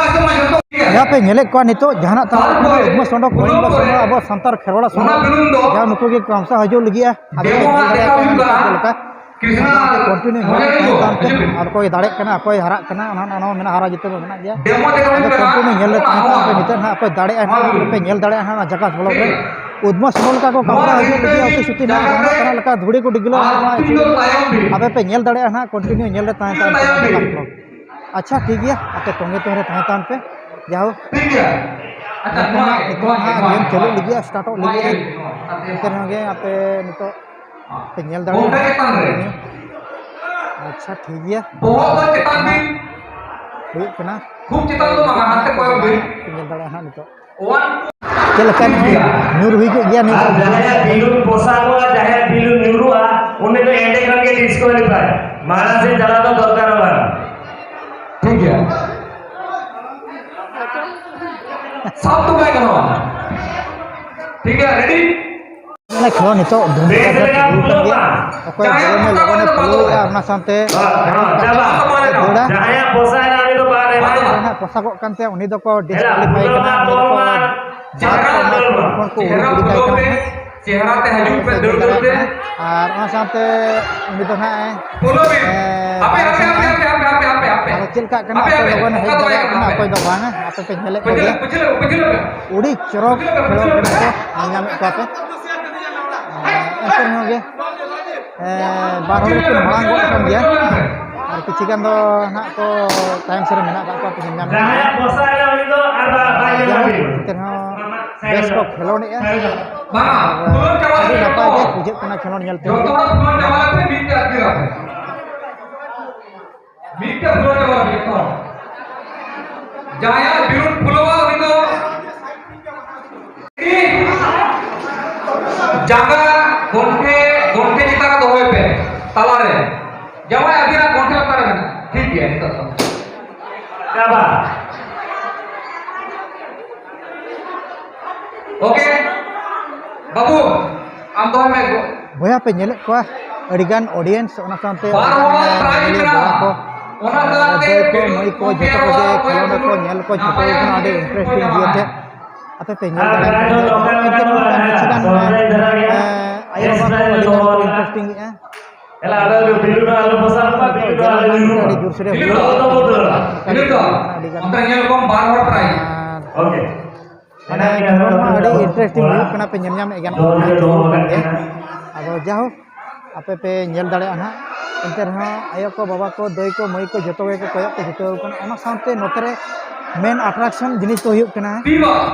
ᱡᱟᱦᱟᱸ ᱯᱮ ᱧᱮᱞᱮᱫ ᱠᱚᱣᱟ ᱱᱤᱛᱚᱜ ᱡᱟᱦᱟᱱᱟᱜ ᱛᱟᱦᱮᱸ ᱩᱫᱽᱢᱟᱹ ᱥᱚᱰᱚ ᱠᱚ ᱵᱟᱝ ᱥᱚᱰᱚ, ᱟᱵᱚ ᱥᱟᱱᱛᱟᱲ ᱠᱷᱮᱨᱣᱟᱲ ᱥᱚᱢᱟᱡᱽ ᱡᱟᱦᱟᱸ ᱱᱩᱠᱩ ᱜᱮ ᱠᱟᱢᱥᱟ ᱦᱤᱡᱩᱜ ᱞᱟᱹᱜᱤᱫᱼᱟ, ᱟᱵᱚ ᱵᱚᱱ ᱧᱮᱞ ᱫᱟᱲᱮᱭᱟᱜ ᱠᱟᱱᱟ ᱱᱤᱛᱚᱜ ᱪᱮᱫ ᱞᱮᱠᱟ᱾ ᱚᱱᱟ ᱠᱚ continue ᱧᱮᱞ ᱛᱟᱦᱮᱸ ᱛᱟᱦᱮᱱ ᱯᱮ᱾ ᱟᱨ ᱚᱠᱚᱭ ᱫᱟᱲᱮᱜ ᱠᱟᱱᱟ, ᱚᱠᱚᱭ ᱦᱟᱨᱟᱜ ᱠᱟᱱᱟ, ᱚᱱᱟ ᱚᱱᱟ ᱢᱟ ᱢᱮᱱᱟᱜ, ᱦᱟᱨᱟ ᱡᱤᱛᱟᱹᱣ ᱢᱟ ᱢᱮᱱᱟᱜ ᱜᱮᱭᱟ᱾ ᱟᱫᱚ continue ᱧᱮᱞ ᱨᱮ ᱛᱟᱦᱮᱸ ᱛᱟᱦᱮᱱ ᱯᱮ᱾ ᱱᱤᱛᱚᱜ ᱱᱟᱦᱟᱜ ᱚᱠᱚᱭ ᱫᱟᱲᱮᱜᱼᱟ, ᱱᱟᱦᱟᱜ ᱯᱮ ᱧᱮᱞ ᱫᱟᱲᱮᱭᱟᱜᱼᱟ ᱱᱟᱦᱟᱜ ᱚᱱᱟ ᱡᱟᱠᱟᱥ vlog ᱨᱮ᱾ ᱩᱫᱽᱢᱟᱹ ᱥᱚᱢᱚᱭ ᱞᱮᱠᱟ ᱠᱚ ᱠᱟᱢᱥᱟ ᱦᱤᱡᱩᱜ ᱞᱟᱹᱜᱤᱫ, ᱚᱛᱤ ᱥᱩᱛᱤ ᱱᱟᱦᱟᱜ ᱡᱟᱦᱟᱱᱟᱜ ᱛᱟᱦᱮᱱᱟ ᱞᱮᱠᱟ ᱫᱷᱩᱲᱤ ᱠᱚ ᱰᱤᱜᱞᱟᱹᱣ ᱱᱟᱦᱟᱜ ᱟᱯᱮ ᱯᱮ ᱧᱮᱞ ᱫᱟᱲᱮᱭᱟᱜᱼᱟ ᱱᱟᱦᱟᱜ᱾ Continue ᱧᱮᱞ ᱨᱮ ᱛᱟᱦᱮᱸ ᱛᱟᱦᱮᱱ ᱯᱮ ᱡᱟᱠᱟᱥ vlog᱾ ᱟᱪᱪᱷᱟ, ᱴᱷᱤᱠ ᱜᱮᱭᱟ, ᱟᱯᱮ ᱛᱚᱸᱜᱮ ᱛᱚᱸᱜᱮ ᱨᱮ ᱛᱟᱦᱮᱸ ᱛᱟᱦᱮᱱ ᱯᱮ᱾ ᱡᱟᱭᱦᱳᱠ, ᱴᱷᱤᱠ ᱜᱮᱭᱟ᱾ ᱟᱪᱪᱷᱟ, ᱱᱤᱛᱚᱜ ᱱᱚᱣᱟ ᱱᱟᱦᱟᱜ, ᱜᱮ, ᱱᱤᱛᱚᱜ ᱱᱚᱣᱟ ᱜᱮ, ᱱᱟᱦᱟᱜ ᱱᱚᱣᱟ ᱜᱮᱢ ᱜᱮ, ᱪᱟᱹᱞᱩᱜ ᱞᱟᱹᱜᱤᱫᱼᱟ, ᱱᱚᱣᱟ ᱜᱮ, startᱚᱜ ᱱᱚᱣᱟ ᱞᱟᱹᱜᱤᱫᱼᱟ᱾ ᱜᱮ, ᱱᱚᱣᱟ ᱜᱮ᱾ ᱮᱱᱛᱮ ᱨᱮᱦᱚᱸ ᱜᱮ ᱟᱯᱮ ᱱᱤᱛᱚᱜ ᱯᱮ ᱧᱮᱞ ᱫᱟᱲᱮᱭᱟᱜᱼᱟ᱾ ᱵᱚᱦᱚᱜ ᱫᱚ ᱪᱮᱛᱟᱱ ᱵᱤᱱ᱾ ᱦᱩᱭᱩᱜ ᱠᱟᱱᱟ᱾ ᱠᱷᱩᱵ ᱪᱮᱛᱟᱱ ᱫᱚ ᱵᱟᱝᱟ, ᱦᱟᱱᱛᱮ ᱠᱚᱭᱚᱜ ᱵᱤᱱ᱾ ᱯᱮ ᱧᱮᱞ ᱫᱟᱲᱮᱭᱟᱜᱼᱟ ᱦᱟᱸᱜ ᱱᱤᱛᱚᱜ᱾ ᱪᱮᱫ ᱞᱮᱠᱟ ᱱᱚᱜᱼᱚᱭ ᱧᱩᱨ ᱦᱩᱭ ᱠᱚᱜ ᱜᱮᱭᱟ ᱱᱤᱛ᱾ ᱟᱨ ᱡᱟᱦᱟᱸᱭᱟᱜ balloon ᱯᱚᱥᱟᱜᱚᱜᱼᱟ, ᱡᱟᱦᱟᱸᱭᱟᱜ balloon ᱧᱩᱨᱩᱜᱼᱟ, ᱩᱱᱤ ᱫᱚ ᱮᱸᱰᱮ ᱠᱷᱟᱱ ᱜᱮ disqualify᱾ ᱢᱟᱲᱟᱝ ᱥᱮᱫ ᱪᱟᱞᱟᱣ ᱫᱚ ᱫᱚᱨᱠᱟᱨ ᱵᱟᱝ᱾ ᱴᱷᱤᱠ ᱜᱮᱭᱟ᱾ ᱥᱟᱵ ᱫᱚ ᱵᱟᱭ ᱜᱟᱱᱚᱜᱼᱟ᱾ ᱴᱷᱤᱠ ᱜᱮᱭᱟ, ready? ᱢᱟᱱᱮ ᱠᱷᱮᱞᱳ ᱱᱤᱛᱚᱜ ᱫᱷᱩᱢ ᱵᱮᱥ ᱞᱮᱠᱟ ᱪᱟᱹᱞᱩ ᱠᱟᱱ ᱜᱮᱭᱟ᱾ ᱯᱷᱩᱞᱚᱜᱼᱟ᱾ ᱚᱠᱚᱭ ᱡᱟᱦᱟᱸᱭᱟᱜ ᱵᱚᱞᱚᱱᱮ ᱯᱷᱩᱞᱚᱜᱼᱟ, ᱞᱚᱜᱚᱱᱮ ᱚᱱᱟ ᱫᱚ ᱯᱷᱩᱞᱚᱭᱮᱫᱼᱟ, ᱵᱟᱫᱚᱜᱼᱟ᱾ ᱚᱱᱟ ᱥᱟᱶᱛᱮ ᱦᱮᱸ, ᱦᱮᱸ, ᱪᱟᱵᱟ᱾ ᱫᱟᱹᱲᱟ᱾ ᱡᱟᱦᱟᱸᱭᱟᱜ ᱯᱚᱥᱟᱜ ᱮᱱᱟ, ᱩᱱᱤ ᱫᱚ ᱵᱟᱭ ᱨᱮᱵᱮᱱᱟ᱾ ᱡᱟᱦᱟᱸᱭᱟᱜ ᱯᱚᱥᱟᱜᱚᱜ ᱠᱟᱱ ᱛᱟᱭᱟ, ᱩᱱᱤ ᱫᱚᱠᱚ ᱦᱮᱞᱟ, disqualify ᱯᱷᱩᱞᱚᱜ ᱠᱟᱱᱟ, ᱢᱟ, ᱩᱱᱤ ᱫᱚᱠᱚ ᱵᱚᱞᱚᱜ ᱢᱟ᱾ ᱡᱟᱦᱟᱸ ᱪᱮᱦᱨᱟ ᱠᱚ ᱩᱰᱩᱠ ᱩᱰᱩᱠ ᱯᱮ᱾ ᱠᱟᱱᱟ᱾ ᱪᱮᱦᱨᱟ ᱛᱮ ᱦᱤᱡᱩᱜ ᱯᱮ, ᱫᱟᱹᱲ ᱫᱟᱹᱲ ᱯᱮ᱾ ᱟᱨ ᱚᱱᱟ ᱥᱟᱶᱛᱮ ᱩᱱᱤ ᱫᱚ ᱱᱟᱦᱟᱜ ᱮ, ᱯᱷᱩᱞᱚ ᱵᱤᱱ᱾ ᱮ, ᱦᱟᱯᱮ, ᱵᱟᱭ ᱦᱟᱯᱮ, ᱦᱟᱯᱮ, ᱨᱚᱥᱚᱱᱚᱜᱼᱟ᱾ ᱦᱟᱯᱮ, ᱦᱟᱯᱮ, ᱦᱟᱯᱮ, ᱦᱟᱯᱮ᱾ ᱟᱫᱚ ᱪᱮᱫ ᱞᱮᱠᱟᱜ ᱠᱟᱱᱟ, ᱦᱟᱯᱮ, ᱚᱠᱚᱭ ᱦᱟᱯᱮ, ᱞᱚᱜᱚᱱᱮ ᱦᱮᱡ ᱚᱱᱠᱟ ᱫᱚ ᱵᱟᱭ ᱫᱟᱲᱮᱭᱟᱜ ᱜᱟᱱᱚᱜᱼᱟ, ᱠᱟᱱᱟ, ᱦᱟᱯᱮ᱾ ᱚᱠᱚᱭ ᱫᱚ ᱵᱟᱝᱟ, ᱟᱯᱮ ᱯᱮ ᱧᱮᱞᱮᱫ ᱯᱟᱹᱪᱷᱞᱟᱹ, ᱠᱚᱜᱮᱭᱟ᱾ ᱯᱟᱹᱪᱷᱞᱟᱹ, ᱯᱟᱹᱪᱷᱞᱟᱹ ᱯᱮ᱾ ᱟᱹᱰᱤ ᱪᱚᱨᱚᱠ ᱯᱟᱹᱪᱷᱞᱟᱹ ᱯᱮ, ᱠᱷᱮᱞᱳᱰ ᱯᱟᱹᱪᱷᱞᱟᱹ ᱯᱮ᱾ ᱠᱟᱱᱟ ᱠᱚ, ᱧᱮᱞ ᱧᱟᱢᱮᱫ ᱠᱚᱣᱟ ᱯᱮ᱾ ᱮᱱᱛᱮ ᱨᱮᱦᱚᱸ ᱜᱮ, ᱮ, ᱵᱟᱨ ᱦᱚᱲ ᱫᱚᱠᱤᱱ ᱢᱟᱲᱟᱝ ᱜᱚᱫ ᱟᱠᱟᱱ ᱜᱮᱭᱟ᱾ ᱟᱨ ᱠᱤᱪᱷᱩ ᱜᱟᱱ ᱫᱚ ᱱᱟᱦᱟᱜ ᱠᱚ ᱛᱟᱭᱚᱢ ᱥᱮᱫ ᱨᱮ ᱢᱮᱱᱟᱜ ᱟᱠᱟᱫ ᱠᱚᱣᱟ, ᱯᱮ ᱧᱮᱞ ᱧᱟᱢᱮᱫ ᱠᱚᱣᱟ᱾ ᱡᱟᱦᱟᱸᱭᱟᱜ ᱯᱚᱥᱟᱜ ᱮᱱᱟ, ᱩᱱᱤ ᱫᱚ ᱟᱨ ᱵᱟᱭ, ᱵᱟᱭ ᱧᱮᱞ ᱡᱟᱭᱦᱳᱠ, ᱞᱟᱹᱜᱤᱫ᱾ ᱮᱱᱛᱮ ᱨᱮᱦᱚᱸ ᱵᱮᱥ ᱠᱚ ᱠᱷᱮᱞᱳᱰᱮᱫᱼᱟ᱾ ᱵᱟᱝᱟ, ᱟᱨ ᱯᱷᱩᱞᱟᱹᱣ ᱪᱟᱵᱟ ᱟᱹᱰᱤ ᱞᱮᱯᱮ ᱱᱟᱯᱟᱭ ᱡᱚᱛᱚ ᱜᱮ ᱦᱚᱲ᱾ ᱵᱩᱡᱷᱟᱹᱜ ᱠᱟᱱᱟ ᱠᱷᱮᱞᱳᱰ ᱧᱮᱞ ᱛᱮ᱾ ᱡᱚᱛᱚ ᱦᱚᱲ ᱯᱷᱩᱞᱟᱹᱣ ᱪᱟᱵᱟ ᱞᱮᱯᱮ, ᱢᱤᱫᱴᱮᱡ ᱟᱹᱛᱠᱤᱨ ᱟᱯᱮ᱾ ᱢᱤᱫᱴᱮᱡ ᱯᱷᱩᱞᱟᱹᱣ ᱪᱟᱵᱟ ᱞᱮᱯᱮ ᱡᱚᱛᱚ ᱦᱚᱲ᱾ ᱡᱟᱦᱟᱸᱭᱟᱜ ᱵᱤᱨᱩᱫᱷ ᱯᱷᱩᱞᱟᱹᱣᱟ, ᱩᱱᱤ ᱫᱚ ᱡᱟᱸᱜᱟ ᱜᱚᱱᱴᱷᱮ, ᱜᱚᱱᱴᱷᱮ ᱪᱮᱛᱟᱱ ᱨᱮ ᱫᱚᱦᱚᱭ ᱯᱮ, ᱛᱟᱞᱟᱨᱮ᱾ ᱡᱟᱶᱟᱭ ᱟᱹᱵᱤᱱᱟᱜ ᱜᱚᱱᱴᱷᱮ ᱞᱟᱛᱟᱨ ᱨᱮ ᱢᱮᱱᱟᱜᱼᱟ᱾ ᱴᱷᱤᱠ ᱜᱮᱭᱟ, ᱱᱤᱛᱚᱜ ᱫᱚ᱾ ᱠᱟᱵᱟ᱾ OK, ᱵᱟᱹᱵᱩ, ᱟᱢ ᱫᱚᱦᱚᱭ ᱢᱮ᱾ ᱵᱚᱭᱦᱟ ᱯᱮ ᱧᱮᱞᱮᱫ ᱠᱚᱣᱟ, ᱟᱹᱰᱤᱜᱟᱱ audience, ᱚᱱᱟ ᱥᱟᱶᱛᱮ ᱵᱟᱨ ᱦᱚᱲᱟᱜ prize ᱵᱚᱭᱦᱟ ᱢᱮᱱᱟᱜᱼᱟ᱾ ᱠᱚ, ᱚᱱᱟ ᱥᱟᱶᱛᱮ ᱫᱟᱹᱭ ᱠᱚ, ᱵᱮᱞᱩᱱ ᱢᱟᱹᱭ ᱠᱚ, ᱠᱚ ᱡᱚᱛᱚ ᱠᱚᱜᱮ ᱯᱮᱭᱟ, ᱠᱷᱮᱞᱳᱸᱰ ᱠᱚ ᱧᱮᱞ ᱠᱚ ᱪᱷᱩᱴᱟᱹᱣ ᱠᱟᱱᱟ ᱟᱹᱰᱤ interesting ᱤᱭᱟᱹᱛᱮ᱾ ᱟᱯᱮ ᱯᱮ ᱧᱮᱞ ᱫᱟᱲᱮᱭᱟᱜ ᱠᱟᱱᱟ, ᱮᱱᱛᱮ ᱱᱚᱝᱠᱟᱱ ᱠᱤᱪᱷᱩ ᱜᱟᱱ, ᱮ, ᱟᱭᱳ ᱵᱟᱵᱟ ᱠᱚ ᱟᱹᱰᱤ ᱜᱟᱱ ᱠᱚ interesting ᱮᱫᱼᱟ᱾ ᱮᱞᱟ, ᱟᱫᱚ ᱵᱤᱞᱩ ᱫᱚ ᱟᱞᱚ ᱯᱚᱥᱟᱜ ᱢᱟ, ᱵᱤᱞᱩ ᱫᱚ ᱟᱞᱚ ᱧᱩᱨᱩᱜ ᱢᱟ᱾ ᱟᱹᱰᱤ ᱡᱳᱨ ᱥᱳᱨ ᱮ ᱦᱩᱭᱩᱜ ᱠᱟᱱᱟ, ᱚᱱᱠᱟ ᱜᱮ ᱟᱹᱰᱤ ᱜᱟᱱ᱾ ᱚᱱᱛᱮ ᱧᱮᱞ ᱠᱚᱢ, ᱵᱟᱨ ᱦᱚᱲ prize᱾ ᱟᱨ OK᱾ ᱢᱟᱱᱮ ᱠᱷᱮᱞᱳᱰ ᱢᱟ ᱟᱹᱰᱤ interesting ᱦᱩᱭᱩᱜ ᱠᱟᱱᱟ, ᱯᱮ ᱧᱮᱞ ᱧᱟᱢᱮᱫ ᱜᱮᱭᱟ, ᱱᱚᱣᱟ ᱫᱚ ᱦᱩᱭᱩᱜ ᱠᱟᱱ ᱜᱮᱭᱟ᱾ ᱟᱫᱚ ᱡᱟᱭᱦᱳᱠ, ᱟᱯᱮ ᱯᱮ ᱧᱮᱞ ᱫᱟᱲᱮᱭᱟᱜᱼᱟ ᱱᱟᱦᱟᱜ᱾ ᱮᱱᱛᱮ ᱨᱮᱦᱚᱸ ᱟᱭᱳ ᱠᱚ, ᱵᱟᱵᱟ ᱠᱚ, ᱫᱟᱹᱭ ᱠᱚ, ᱢᱟᱹᱭ ᱠᱚ ᱡᱚᱛᱚ ᱜᱮᱠᱚ ᱠᱚᱭᱚᱜ ᱛᱮ ᱪᱷᱩᱴᱟᱹᱣ ᱠᱟᱱᱟ᱾ ᱚᱱᱟ ᱥᱟᱶᱛᱮ ᱱᱚᱛᱮ ᱨᱮ main attraction ᱡᱤᱱᱤᱥ ᱫᱚ ᱦᱩᱭᱩᱜ ᱠᱟᱱᱟ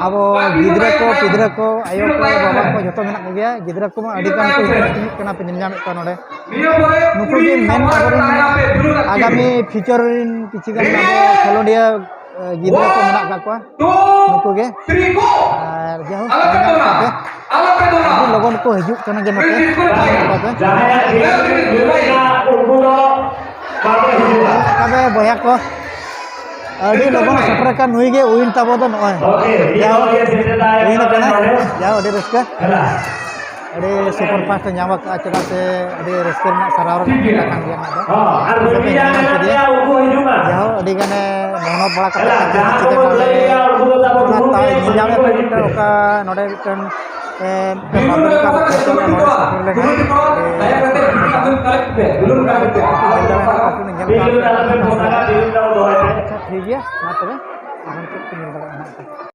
ᱟᱵᱚ ᱜᱤᱫᱽᱨᱟᱹ ᱠᱚ, ᱯᱤᱫᱽᱨᱟᱹ ᱠᱚ, ᱟᱭᱳ ᱠᱚ, ᱵᱟᱵᱟ ᱠᱚ ᱡᱚᱛᱚ ᱢᱮᱱᱟᱜ ᱠᱚᱜᱮᱭᱟ᱾ ᱜᱤᱫᱽᱨᱟᱹ ᱠᱚᱢᱟ ᱟᱹᱰᱤ ᱜᱟᱱ ᱠᱚ interesting ᱠᱟᱱᱟ, ᱯᱮ ᱧᱮᱞ ᱧᱟᱢᱮᱫ ᱠᱚᱣᱟ ᱱᱚᱰᱮ᱾ ᱱᱩᱠᱩ ᱜᱮ main ᱟᱵᱚᱨᱮᱱ ᱟᱜᱟᱢᱤ future ᱨᱮᱱ ᱠᱤᱪᱷᱩ ᱜᱟᱱ ᱟᱵᱚ ᱠᱷᱮᱞᱳᱰᱤᱭᱟᱹ, ᱮ, ᱜᱤᱫᱽᱨᱟᱹ ᱠᱚ ᱢᱮᱱᱟᱜ ᱠᱟᱜ ᱠᱚᱣᱟ᱾ ᱱᱩᱠᱩ ᱜᱮ᱾ ᱟᱨ ᱡᱟᱭᱦᱳᱠ, ᱟᱞᱚᱯᱮ ᱫᱚᱱᱟ, ᱟᱞᱚᱯᱮ ᱫᱚᱱᱟ᱾ ᱟᱹᱰᱤ ᱞᱚᱜᱚᱱ ᱠᱚ ᱦᱤᱡᱩᱜ ᱠᱟᱱᱟ ᱡᱮ ᱱᱚᱛᱮ᱾ ᱡᱟᱦᱟᱸᱭᱟᱜ ᱜᱮᱢ ᱨᱮ ᱧᱩᱨᱦᱟᱹᱭᱮᱱᱟ, ᱩᱱᱠᱩ ᱫᱚ ᱵᱟᱯᱮ ᱦᱤᱡᱩᱜᱼᱟ᱾ ᱛᱚᱵᱮ ᱵᱚᱭᱦᱟ ᱠᱚ, ᱟᱹᱰᱤ ᱞᱚᱜᱚᱱ ᱥᱮᱴᱮᱨ ᱟᱠᱟᱱ ᱱᱩᱭ ᱜᱮ win ᱛᱟᱵᱚ ᱫᱚ ᱱᱚᱜᱼᱚᱭ᱾ OK, ᱡᱟᱭᱦᱳᱠ, ᱱᱤᱛᱚᱜ ᱜᱮ ᱥᱮᱴᱮᱨ ᱫᱟᱲᱮ win ᱠᱟᱱᱟ᱾ ᱠᱟᱱᱟᱭ ᱱᱚᱰᱮ᱾ ᱡᱟᱭᱦᱳᱠ, ᱟᱹᱰᱤ ᱨᱟᱹᱥᱠᱟᱹ᱾ ᱦᱮᱞᱟ᱾ ᱟᱹᱰᱤ super fast ᱧᱟᱢ ᱟᱠᱟᱫᱼᱟ, ᱪᱮᱫᱟᱜ ᱥᱮ ᱟᱹᱰᱤ ᱨᱟᱹᱥᱠᱟᱹ ᱨᱮᱱᱟᱜ ᱥᱟᱨᱦᱟᱣ ᱨᱮᱱᱟᱜ ᱠᱟᱛᱷᱟ ᱠᱟᱱ ᱜᱮᱭᱟ ᱱᱚᱣᱟ ᱫᱚ᱾ ᱦᱚᱸ, ᱟᱨ ᱛᱚᱵᱮ ᱵᱟᱹᱠᱤ ᱡᱟᱦᱟᱸ ᱧᱟᱢ ᱢᱮᱱᱟᱜ ᱠᱮᱫᱮᱭᱟ᱾ ᱯᱮᱭᱟ, ᱩᱱᱠᱩ ᱦᱤᱡᱩᱜ ᱢᱟ᱾ ᱡᱟᱭᱦᱳᱠ, ᱟᱹᱰᱤ ᱜᱟᱱᱮ ᱢᱮᱦᱱᱚᱛ ᱵᱟᱲᱟ ᱠᱟᱛᱮ ᱦᱮᱞᱟ, ᱡᱟᱦᱟᱸ ᱪᱤᱠᱟᱹ ᱠᱚᱵᱚᱱ ᱱᱚᱰᱮ ᱞᱟᱹᱭ ᱠᱮᱫᱟ, ᱩᱱᱠᱩ ᱫᱚ ᱛᱟᱵᱚ ᱚᱱᱟ ᱫᱩᱲᱩᱵ ᱛᱟᱭ ᱧᱮᱞ ᱧᱟᱢᱮᱫ ᱠᱚ ᱛᱟᱵᱚᱱᱟ᱾ ᱢᱤᱫᱴᱟᱝ ᱚᱠᱟ ᱱᱚᱰᱮ ᱢᱤᱫᱴᱟᱝ, ᱮ, ᱢᱤᱫᱴᱟᱝ ᱵᱟᱨ ᱫᱚ ᱚᱱᱠᱟ ᱵᱚᱱ ᱪᱟᱞᱟᱜᱼᱟ, ᱱᱚᱰᱮ ᱥᱮᱴᱮᱨ ᱞᱮᱱᱠᱷᱟᱱ ᱟᱹᱰᱤ ᱧᱮᱞ ᱫᱟᱲᱮᱭᱟᱜᱼᱟ, ᱯᱟᱥᱮ ᱧᱮᱞ ᱠᱟᱱ ᱜᱮᱭᱟ᱾ ᱟᱪᱪᱷᱟ, ᱴᱷᱤᱠ ᱜᱮᱭᱟ, ᱢᱟ ᱛᱚᱵᱮ ᱟᱨᱦᱚᱸ ᱪᱮᱫ ᱯᱮ ᱧᱮᱞ ᱫᱟᱲᱮᱭᱟᱜᱼᱟ ᱦᱟᱸᱜ᱾